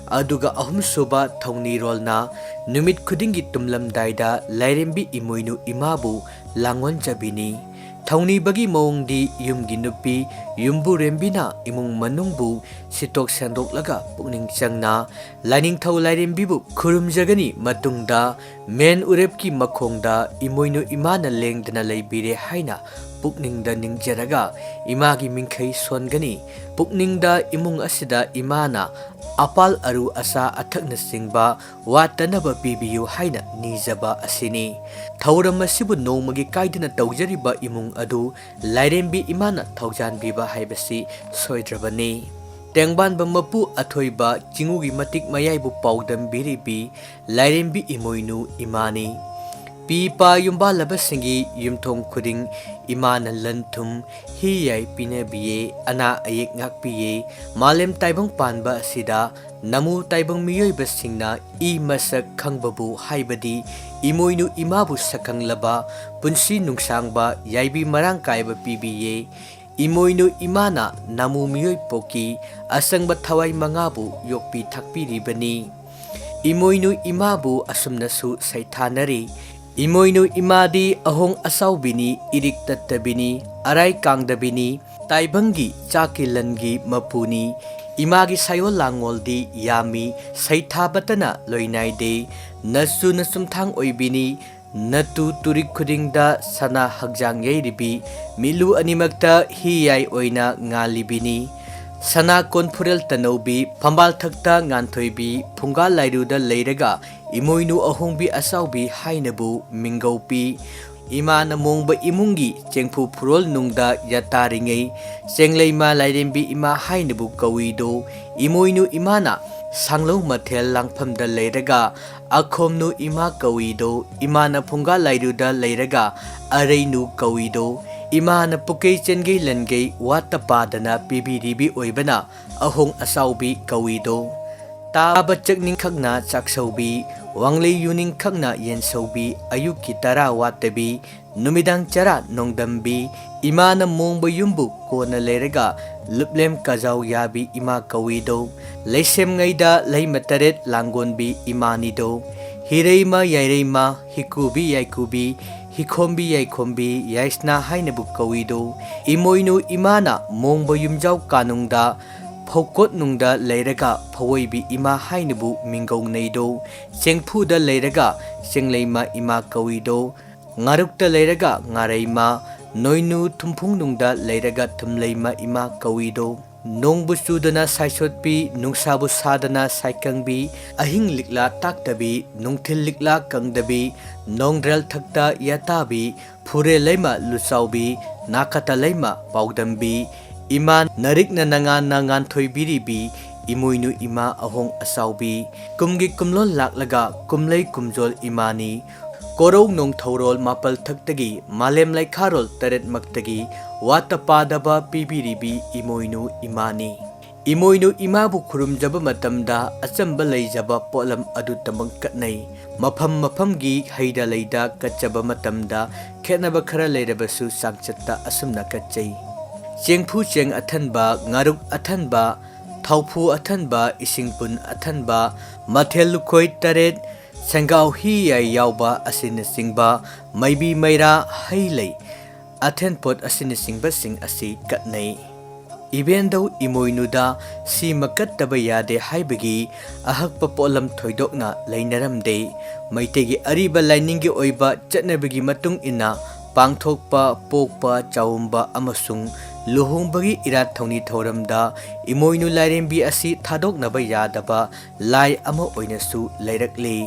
ꯑꯗꯨꯒ ꯑꯍꯨꯝꯁꯨꯕ ꯊꯧꯅꯤꯔꯣꯜꯅ ꯅꯨꯃꯤꯠ ꯈꯨꯗꯤꯡꯒꯤ ꯇꯨꯝꯂꯝꯗꯥꯏꯗ ꯂꯥꯏꯔꯦꯝꯕꯤ ꯏꯃꯣꯏꯅꯨ ꯏꯃꯥꯕꯨ ꯂꯥꯡꯑꯣꯟꯖꯕꯤꯅꯤ꯫ ꯊꯧꯅꯤꯕꯒꯤ ꯃꯑꯣꯡꯗꯤ ꯌꯨꯝꯒꯤ ꯅꯨꯄꯤ ꯌꯨꯝꯕꯨꯔꯦꯝꯕꯤꯅ ꯏꯃꯨꯡ ꯃꯅꯨꯡꯕꯨ ꯁꯤꯠꯇꯣꯛ ꯁꯦꯡꯗꯣꯛꯂꯒ ꯄꯨꯛꯅꯤꯡ ꯆꯪꯅ ꯂꯥꯏꯅꯤꯡꯊꯧ ꯂꯥꯏꯔꯦꯝꯕꯤꯕꯨ ꯈꯨꯔꯨꯝꯖꯒꯅꯤ꯫ ꯃꯇꯨꯡꯗ ꯃꯦꯟ ꯎꯔꯦꯞꯀꯤ ꯃꯈꯣꯡꯗ ꯏꯃꯣꯏꯅꯨ ꯏꯃꯥꯅ ꯂꯦꯡꯗꯅ ꯂꯩꯕꯤꯔꯦ ꯍꯥꯏꯅ ꯄꯨꯛꯅꯤꯡꯗ ꯅꯤꯡꯖꯔꯒ ꯏꯃꯥꯒꯤ ꯃꯤꯡꯈꯩ ꯁꯣꯟꯒꯅꯤ꯫ ꯄꯨꯛꯅꯤꯡꯗ ꯏꯃꯨꯡ ꯑꯁꯤꯗ ꯏꯃꯥꯅ ꯑꯄꯥꯜ ꯑꯔꯨ ꯑꯁꯥ ꯑꯊꯛꯅꯆꯤꯡꯕ ꯋꯥꯠꯇꯅꯕ ꯄꯤꯕꯤꯌꯨ ꯍꯥꯏꯅ ꯅꯤꯖꯕ ꯑꯁꯤꯅꯤ꯫ ꯊꯧꯔꯝ ꯑꯁꯤꯕꯨ ꯅꯣꯡꯃꯒꯤ ꯀꯥꯏꯗꯅ ꯇꯧꯖꯔꯤꯕ ꯏꯃꯨꯡ ꯑꯗꯨ ꯂꯥꯏꯔꯦꯝꯕꯤ ꯏꯃꯥꯅ ꯊꯧꯖꯥꯟꯕꯤꯕ ꯍꯥꯏꯕꯁꯤ ꯁꯣꯏꯗ꯭ꯔꯕꯅꯤ꯫ ꯇꯦꯡꯕꯥꯟꯕ ꯃꯄꯨ ꯑꯊꯣꯏꯕ ꯆꯤꯡꯉꯨꯒꯤ ꯃꯇꯤꯛ ꯃꯌꯥꯏꯕꯨ ꯄꯥꯎꯗꯝꯕꯤꯔꯤꯕꯤ ꯂꯥꯏꯔꯦꯝꯕꯤ ꯏꯃꯣꯏꯅꯨ ꯏꯃꯥꯅꯤ꯫ ꯄꯤ ꯏꯄꯥ ꯌꯨꯝꯕꯥꯜꯂꯕꯁꯤꯡꯒꯤ ꯌꯨꯝꯊꯣꯡ ꯈꯨꯗꯤꯡ ꯏꯃꯥꯅ ꯂꯟ ꯊꯨꯝ ꯍꯤ ꯌꯥꯏ ꯄꯤꯅꯕꯤꯌꯦ, ꯑꯅꯥ ꯑꯌꯦꯛ ꯉꯥꯛꯄꯤꯌꯦ꯫ ꯃꯥꯂꯦꯝ ꯇꯥꯏꯕꯪ ꯄꯥꯟꯕ ꯑꯁꯤꯗ ꯅꯃꯨ ꯇꯥꯏꯕꯪ ꯃꯤꯑꯣꯏꯕꯁꯤꯡꯅ ꯏ ꯃꯁꯛ ꯈꯪꯕꯕꯨ ꯍꯥꯏꯕꯗꯤ ꯏꯃꯣꯏꯅꯨ ꯏꯃꯥꯕꯨ ꯁꯛꯈꯪꯂꯕ ꯄꯨꯟꯁꯤ ꯅꯨꯡꯁꯥꯡꯕ ꯌꯥꯏꯕꯤ ꯃꯔꯥꯡ ꯀꯥꯏꯕ ꯄꯤꯕꯤꯌꯦ꯫ ꯏꯃꯣꯏꯅꯨ ꯏꯃꯥꯅ ꯅꯃꯨ ꯃꯤꯑꯣꯏ ꯄꯣꯛꯀꯤ ꯑꯁꯪꯕ ꯊꯋꯥꯏ ꯃꯉꯥꯕꯨ ꯌꯣꯛꯄꯤ ꯊꯥꯛꯄꯤꯔꯤꯕꯅꯤ꯫ ꯏꯃꯣꯏꯅꯨ ꯏꯃꯥꯕꯨ ꯑꯁꯨꯝꯅꯁꯨ ꯁꯩꯊꯥꯅꯔꯤ꯫ ꯏꯃꯣꯏꯅꯨ ꯏꯃꯥꯗꯤ ꯑꯍꯣꯡ ꯑꯆꯥꯎꯕꯤꯅꯤ, ꯏꯔꯤꯛ ꯇꯠꯇꯕꯤꯅꯤ, ꯑꯔꯥꯏ ꯀꯥꯡꯗꯕꯤꯅꯤ, ꯇꯥꯏꯕꯪꯒꯤ ꯆꯥꯛꯀꯤ ꯂꯟꯒꯤ ꯃꯄꯨꯅꯤ꯫ ꯏꯃꯥꯒꯤ ꯁꯥꯏꯑꯣꯜ ꯂꯥꯡꯑꯣꯜꯗꯤ ꯌꯥꯝꯃꯤ, ꯁꯩꯊꯥꯕꯇꯅ ꯂꯣꯏ ꯅꯥꯏꯗꯦ꯫ ꯅꯆꯨ ꯅꯆꯨꯝꯊꯥꯡ ꯑꯣꯏꯕꯤꯅꯤ, ꯅꯇꯨ ꯇꯨꯔꯤꯛ ꯈꯨꯗꯤꯡꯗ ꯁꯅꯥ ꯍꯛꯆꯥꯡ ꯌꯩꯔꯤꯕꯤ, ꯃꯤꯠꯂꯨ ꯑꯅꯤꯃꯛꯇ ꯍꯤꯌꯥꯏ ꯑꯣꯏꯅ ꯉꯥꯜꯂꯤꯕꯤꯅꯤ꯫ ꯁꯅꯥ ꯀꯣꯟꯐꯨꯔꯦꯜ ꯇꯅꯧꯕꯤ, ꯐꯝꯕꯥꯜ ꯊꯛꯇ ꯉꯥꯟꯊꯣꯏꯕꯤ, ꯐꯨꯡꯒꯥ ꯂꯥꯏꯔꯨꯗ ꯂꯩꯔꯒ ꯏꯃꯣꯏꯅꯨ ꯑꯍꯣꯡꯕꯤ ꯑꯆꯥꯎꯕꯤ ꯍꯥꯏꯅꯕꯨ ꯃꯤꯡꯒꯧ ꯄꯤ꯫ ꯏꯃꯥꯅ ꯃꯣꯡꯕ ꯏꯃꯨꯡꯒꯤ ꯆꯦꯡꯐꯨ ꯐꯨꯔꯣꯜ ꯅꯨꯡꯗ ꯌꯥꯇꯥꯔꯤꯉꯩ, ꯆꯦꯡꯂꯩꯃ ꯂꯥꯏꯔꯦꯝꯕꯤ ꯏꯃꯥ ꯍꯥꯏꯅꯕꯨ ꯀꯧꯏꯗꯣ꯫ ꯏꯃꯣꯏꯅꯨ ꯏꯃꯥꯅ ꯁꯥꯡꯂꯧ ꯃꯊꯦꯜ ꯂꯥꯡꯐꯝꯗ ꯂꯩꯔꯒ, ꯑꯈꯣꯝꯅꯨ ꯏꯃꯥ ꯀꯧꯏꯗꯣ꯫ ꯏꯃꯥꯅ ꯐꯨꯡꯒꯥ ꯂꯥꯏꯔꯨꯗ ꯂꯩꯔꯒ, ꯑꯔꯩꯅꯨ ꯀꯧꯏꯗꯣ꯫ ꯏꯃꯥꯅ ꯄꯨꯀꯩ ꯆꯦꯟꯒꯩ ꯂꯟꯒꯩ ꯋꯥꯠꯇ ꯄꯥꯗꯅ ꯄꯤꯕꯤꯔꯤꯕꯤ ꯑꯣꯏꯕꯅ ꯑꯍꯣꯡ ꯑꯆꯥꯎꯕꯤ ꯀꯧꯏꯗꯣ꯫ ꯇꯥꯕ ꯆꯠꯅꯤꯡꯈꯛꯅ ꯆꯥꯛꯁꯧꯕꯤ, ꯋꯥꯡꯂꯩ ꯌꯨꯅꯤꯡꯈꯛꯅ ꯌꯦꯟꯁꯧꯕꯤ, ꯑꯌꯨꯛꯀꯤ ꯇꯔꯥ ꯋꯥꯠꯇꯕꯤ, ꯅꯨꯃꯤꯗꯥꯡ ꯆꯔꯥ ꯅꯣꯡꯗꯝꯕꯤ, ꯏꯃꯥꯅ ꯃꯣꯡꯕ ꯌꯨꯝꯕꯨ ꯀꯣꯟꯅ ꯂꯩꯔꯒ ꯂꯨꯞꯂꯦꯝ ꯀꯖꯥꯎ ꯌꯥꯕꯤ ꯏꯃꯥ ꯀꯧꯏꯗꯣ꯫ ꯂꯩꯁꯦꯝꯉꯩꯗ ꯂꯩꯃ ꯇꯔꯦꯠ ꯂꯥꯡꯒꯣꯟꯕꯤ ꯏꯃꯥꯅꯤꯗꯣ꯫ ꯍꯤꯔꯩꯃ ꯌꯥꯏꯔꯩꯃ, ꯍꯤꯀꯨꯕꯤ ꯌꯥꯏꯀꯨꯕꯤ, ꯍꯤꯈꯣꯝꯕꯤ ꯌꯥꯏꯈꯣꯝꯕꯤ, ꯌꯥꯏꯁꯅꯥ ꯍꯥꯏꯅꯕꯨ ꯀꯧꯏꯗꯣ꯫ ꯏꯃꯣꯏꯅꯨ ꯏꯃꯥꯅ ꯃꯣꯡꯕ ꯌꯨꯝꯖꯥꯎ ꯀꯥꯅꯨꯡꯗ, ꯐꯧꯀꯣꯠꯅꯨꯡꯗ ꯂꯩꯔꯒ ꯐꯧꯑꯣꯏꯕꯤ ꯏꯃꯥ ꯍꯥꯏꯅꯕꯨ ꯃꯤꯡꯒꯧꯅꯩꯗꯣ꯫ ꯆꯦꯡꯐꯨꯗ ꯂꯩꯔꯒ ꯆꯦꯡꯂꯩꯃ ꯏꯃꯥ ꯀꯧꯏꯗꯣ꯫ ꯉꯥꯔꯨꯛꯇ ꯂꯩꯔꯒ ꯉꯥꯔꯩꯃ, ꯅꯣꯏꯅꯨ ꯊꯨꯝꯐꯨꯡꯅꯨꯡꯗ ꯂꯩꯔꯒ ꯊꯨꯝꯂꯩꯃ ꯏꯃꯥ ꯀꯧꯏꯗꯣ꯫ ꯅꯣꯡꯕꯨ ꯆꯨꯗꯅ ꯁꯥꯏꯁꯣꯠꯄꯤ, ꯅꯨꯡꯁꯥꯕꯨ ꯁꯥꯗꯅ ꯁꯥꯏꯀꯪꯕꯤ, ꯑꯍꯤꯡ ꯂꯤꯛꯂꯥ ꯇꯥꯛꯇꯕꯤ, ꯅꯨꯡꯊꯤꯜ ꯂꯤꯛꯂꯥ ꯀꯪꯗꯕꯤ, ꯅꯣꯡꯗ꯭ꯔꯦꯜ ꯊꯛꯇ ꯌꯥꯇꯥꯕꯤ, ꯐꯨꯔꯦ ꯂꯩꯃ ꯂꯨꯆꯥꯎꯕꯤ, ꯅꯥꯀꯇ ꯂꯩꯃ ꯄꯥꯎꯗꯝꯕꯤ, ꯏꯃꯥ ꯅꯔꯤꯛꯅ ꯅꯉꯥꯟꯅ ꯉꯥꯟꯊꯣꯏꯕꯤꯔꯤꯕꯤ, ꯏꯃꯣꯏꯅꯨ ꯏꯃꯥ ꯑꯍꯣꯡ ꯑꯆꯥꯎꯕꯤ, ꯀꯨꯝꯒꯤ ꯀꯨꯝꯂꯣꯟ ꯂꯥꯛꯂꯒ ꯀꯨꯝꯂꯩ ꯀꯨꯝꯖꯣꯜ ꯏꯃꯥꯅꯤ꯫ ꯀꯣꯔꯧ ꯅꯣꯡꯊꯧꯔꯣꯜ ꯃꯥꯄꯜ ꯊꯛꯇꯒꯤ, ꯃꯥꯂꯦꯝ ꯂꯩꯈꯥꯔꯣꯜ ꯇꯔꯦꯠꯃꯛꯇꯒꯤ ꯋꯥꯠꯇ ꯄꯥꯗꯕ ꯄꯤꯕꯤꯔꯤꯕꯤ ꯏꯃꯣꯏꯅꯨ ꯏꯃꯥꯅꯤ꯫ ꯏꯃꯣꯏꯅꯨ ꯏꯃꯥꯕꯨ ꯈꯨꯔꯨꯝꯖꯕ ꯃꯇꯝꯗ ꯑꯆꯝꯕ ꯂꯩꯖꯕ ꯄꯣꯠꯂꯝ ꯑꯗꯨꯇꯃꯛ ꯀꯠꯅꯩ꯫ ꯃꯐꯝ ꯃꯐꯝꯒꯤ ꯍꯩꯗ ꯂꯩꯗ ꯀꯠꯆꯕ ꯃꯇꯝꯗ ꯈꯦꯠꯅꯕ ꯈꯔ ꯂꯩꯔꯕꯁꯨ ꯆꯥꯡꯆꯠꯇ ꯑꯁꯨꯝꯅ ꯀꯠꯆꯩ꯫ ꯆꯦꯡꯐꯨ ꯆꯦꯡ ꯑꯊꯟꯕ, ꯉꯥꯔꯨꯛ ꯑꯊꯟꯕ, ꯊꯥꯎꯐꯨ ꯑꯊꯟꯕ, ꯏꯁꯤꯡ ꯄꯨꯟ ꯑꯊꯟꯕ, ꯃꯊꯦꯜ ꯂꯨꯈꯣꯏ ꯇꯔꯦꯠ, ꯁꯦꯡꯒꯥꯎ ꯍꯤ ꯌꯥꯏ ꯌꯥꯎꯕ ꯑꯁꯤꯅꯆꯤꯡꯕ, ꯃꯩꯕꯤ ꯃꯩꯔꯥ, ꯍꯩ ꯂꯩ, ꯑꯊꯦꯟꯄꯣꯠ ꯑꯁꯤꯅꯆꯤꯡꯕꯁꯤꯡ ꯑꯁꯤ ꯀꯠꯅꯩ꯫ ꯏꯕꯦꯟꯗꯧ ꯏꯃꯣꯏꯅꯨꯗ ꯁꯤꯃ ꯀꯠꯇꯕ ꯌꯥꯗꯦ ꯍꯥꯏꯕꯒꯤ ꯑꯍꯛꯄ ꯄꯣꯠꯂꯝ ꯊꯣꯏꯗꯣꯛꯅ ꯂꯩꯅꯔꯝꯗꯦ꯫ ꯃꯩꯇꯩꯒꯤ ꯑꯔꯤꯕ ꯂꯥꯏꯅꯤꯡꯒꯤ ꯑꯣꯏꯕ ꯆꯠꯅꯕꯤꯒꯤ ꯃꯇꯨꯡ ꯏꯟꯅ ꯄꯥꯡꯊꯣꯛꯄ, ꯄꯣꯛꯄ, ꯆꯥꯎꯝꯕ ꯑꯃꯁꯨꯡ ꯂꯨꯍꯣꯡꯕꯒꯤ ꯏꯔꯥꯠ ꯊꯧꯅꯤ ꯊꯧꯔꯝꯗ ꯏꯃꯣꯏꯅꯨ ꯂꯥꯏꯔꯦꯝꯕꯤ ꯑꯁꯤ ꯊꯥꯗꯣꯛꯅꯕ ꯌꯥꯗꯕ ꯂꯥꯏ ꯑꯃ ꯑꯣꯏꯅꯁꯨ ꯂꯩꯔꯛꯂꯤ꯫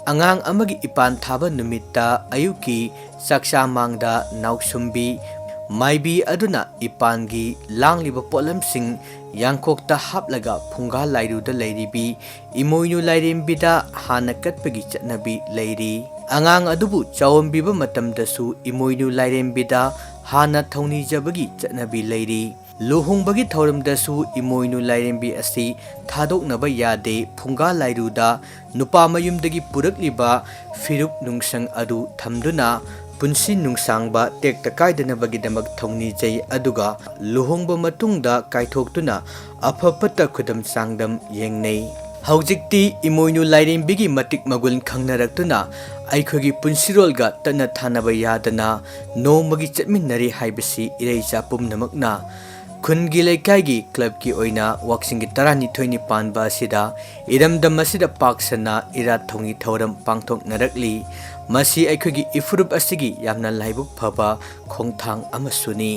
ꯑꯉꯥꯡ ꯑꯃꯒꯤ ꯏꯄꯥꯟ ꯊꯥꯕ ꯅꯨꯃꯤꯠꯇ ꯑꯌꯨꯛꯀꯤ ꯆꯥꯛꯆꯥ ꯃꯥꯡꯗ ꯅꯥꯎꯁꯨꯝꯕꯤ ꯃꯥꯏꯕꯤ ꯑꯗꯨꯅ ꯏꯄꯥꯟꯒꯤ ꯂꯥꯡꯂꯤꯕ ꯄꯣꯠꯂꯝꯁꯤꯡ ꯌꯥꯡꯀꯣꯛꯇ ꯍꯥꯞꯂꯒ ꯐꯨꯡꯒꯥ ꯂꯥꯏꯔꯨꯗ ꯂꯩꯔꯤꯕꯤ ꯏꯃꯣꯏꯅꯨ ꯂꯥꯏꯔꯦꯝꯕꯤꯗ ꯍꯥꯟꯅ ꯀꯠꯄꯒꯤ ꯆꯠꯅꯕꯤ ꯂꯩꯔꯤ꯫ ꯑꯉꯥꯡ ꯑꯗꯨꯕꯨ ꯆꯥꯎꯔꯝꯕꯤꯕ ꯃꯇꯝꯗꯁꯨ ꯏꯃꯣꯏꯅꯨ ꯂꯥꯏꯔꯦꯝꯕꯤꯗ ꯍꯥꯟꯅ ꯊꯧꯅꯤꯖꯕꯒꯤ ꯆꯠꯅꯕꯤ ꯂꯩꯔꯤ꯫ ꯂꯨꯍꯣꯡꯕꯒꯤ ꯊꯧꯔꯝꯗꯁꯨ ꯏꯃꯣꯏꯅꯨ ꯂꯥꯏꯔꯦꯝꯕꯤ ꯑꯁꯤ ꯊꯥꯗꯣꯛꯅꯕ ꯌꯥꯗꯦ꯫ ꯐꯨꯡꯒꯥ ꯂꯥꯏꯔꯨꯗ ꯅꯨꯄꯥ ꯃꯌꯨꯝꯗꯒꯤ ꯄꯨꯔꯛꯂꯤꯕ ꯐꯤꯔꯨꯛ ꯅꯨꯡꯁꯪ ꯑꯗꯨ ꯊꯝꯗꯨꯅ ꯄꯨꯟꯁꯤ ꯅꯨꯡꯁꯥꯡꯕ ꯇꯦꯛꯇ ꯀꯥꯏꯗꯅꯕꯒꯤꯗꯃꯛ ꯊꯧꯅꯤꯖꯩ, ꯑꯗꯨꯒ ꯂꯨꯍꯣꯡꯕ ꯃꯇꯨꯡꯗ ꯀꯥꯏꯊꯣꯛꯇꯨꯅ ꯑꯐ ꯐꯠꯇ ꯈꯨꯗꯝ ꯆꯥꯡꯗꯝ ꯌꯦꯡꯅꯩ꯫ ꯍꯧꯖꯤꯛꯇꯤ ꯏꯃꯣꯏꯅꯨ ꯂꯥꯏꯔꯦꯝꯕꯤꯒꯤ ꯃꯇꯤꯛ ꯃꯒꯨꯟ ꯈꯪꯅꯔꯛꯇꯨꯅ ꯑꯩꯈꯣꯏꯒꯤ ꯄꯨꯟꯁꯤꯔꯣꯜꯒ ꯇꯠꯅ ꯊꯥꯅꯕ ꯌꯥꯗꯅ ꯅꯣꯡꯃꯒꯤ ꯆꯠꯃꯤꯟꯅꯔꯤ ꯍꯥꯏꯕꯁꯤ ꯏꯔꯩꯆꯥ ꯄꯨꯝꯅꯃꯛꯅ ꯈꯨꯟꯒꯤ ꯂꯩꯀꯥꯏꯒꯤ ꯀ꯭ꯂꯕꯀꯤ ꯑꯣꯏꯅ ꯋꯥꯛꯆꯤꯡꯒꯤ ꯇꯔꯥꯅꯤꯊꯣꯏꯅꯤ ꯄꯥꯟꯕ ꯑꯁꯤꯗ ꯏꯔꯝꯗꯝ ꯑꯁꯤꯗ ꯄꯥꯛ ꯁꯟꯅ ꯏꯔꯥꯠ ꯊꯧꯅꯤ ꯊꯧꯔꯝ ꯄꯥꯡꯊꯣꯛꯅꯔꯛꯂꯤ꯫ ꯃꯁꯤ ꯑꯩꯈꯣꯏꯒꯤ ꯏꯐꯨꯔꯨꯞ ꯑꯁꯤꯒꯤ ꯌꯥꯝꯅ ꯂꯥꯏꯕꯛ ꯐꯕ ꯈꯣꯡꯊꯥꯡ ꯑꯃꯁꯨꯅꯤ꯫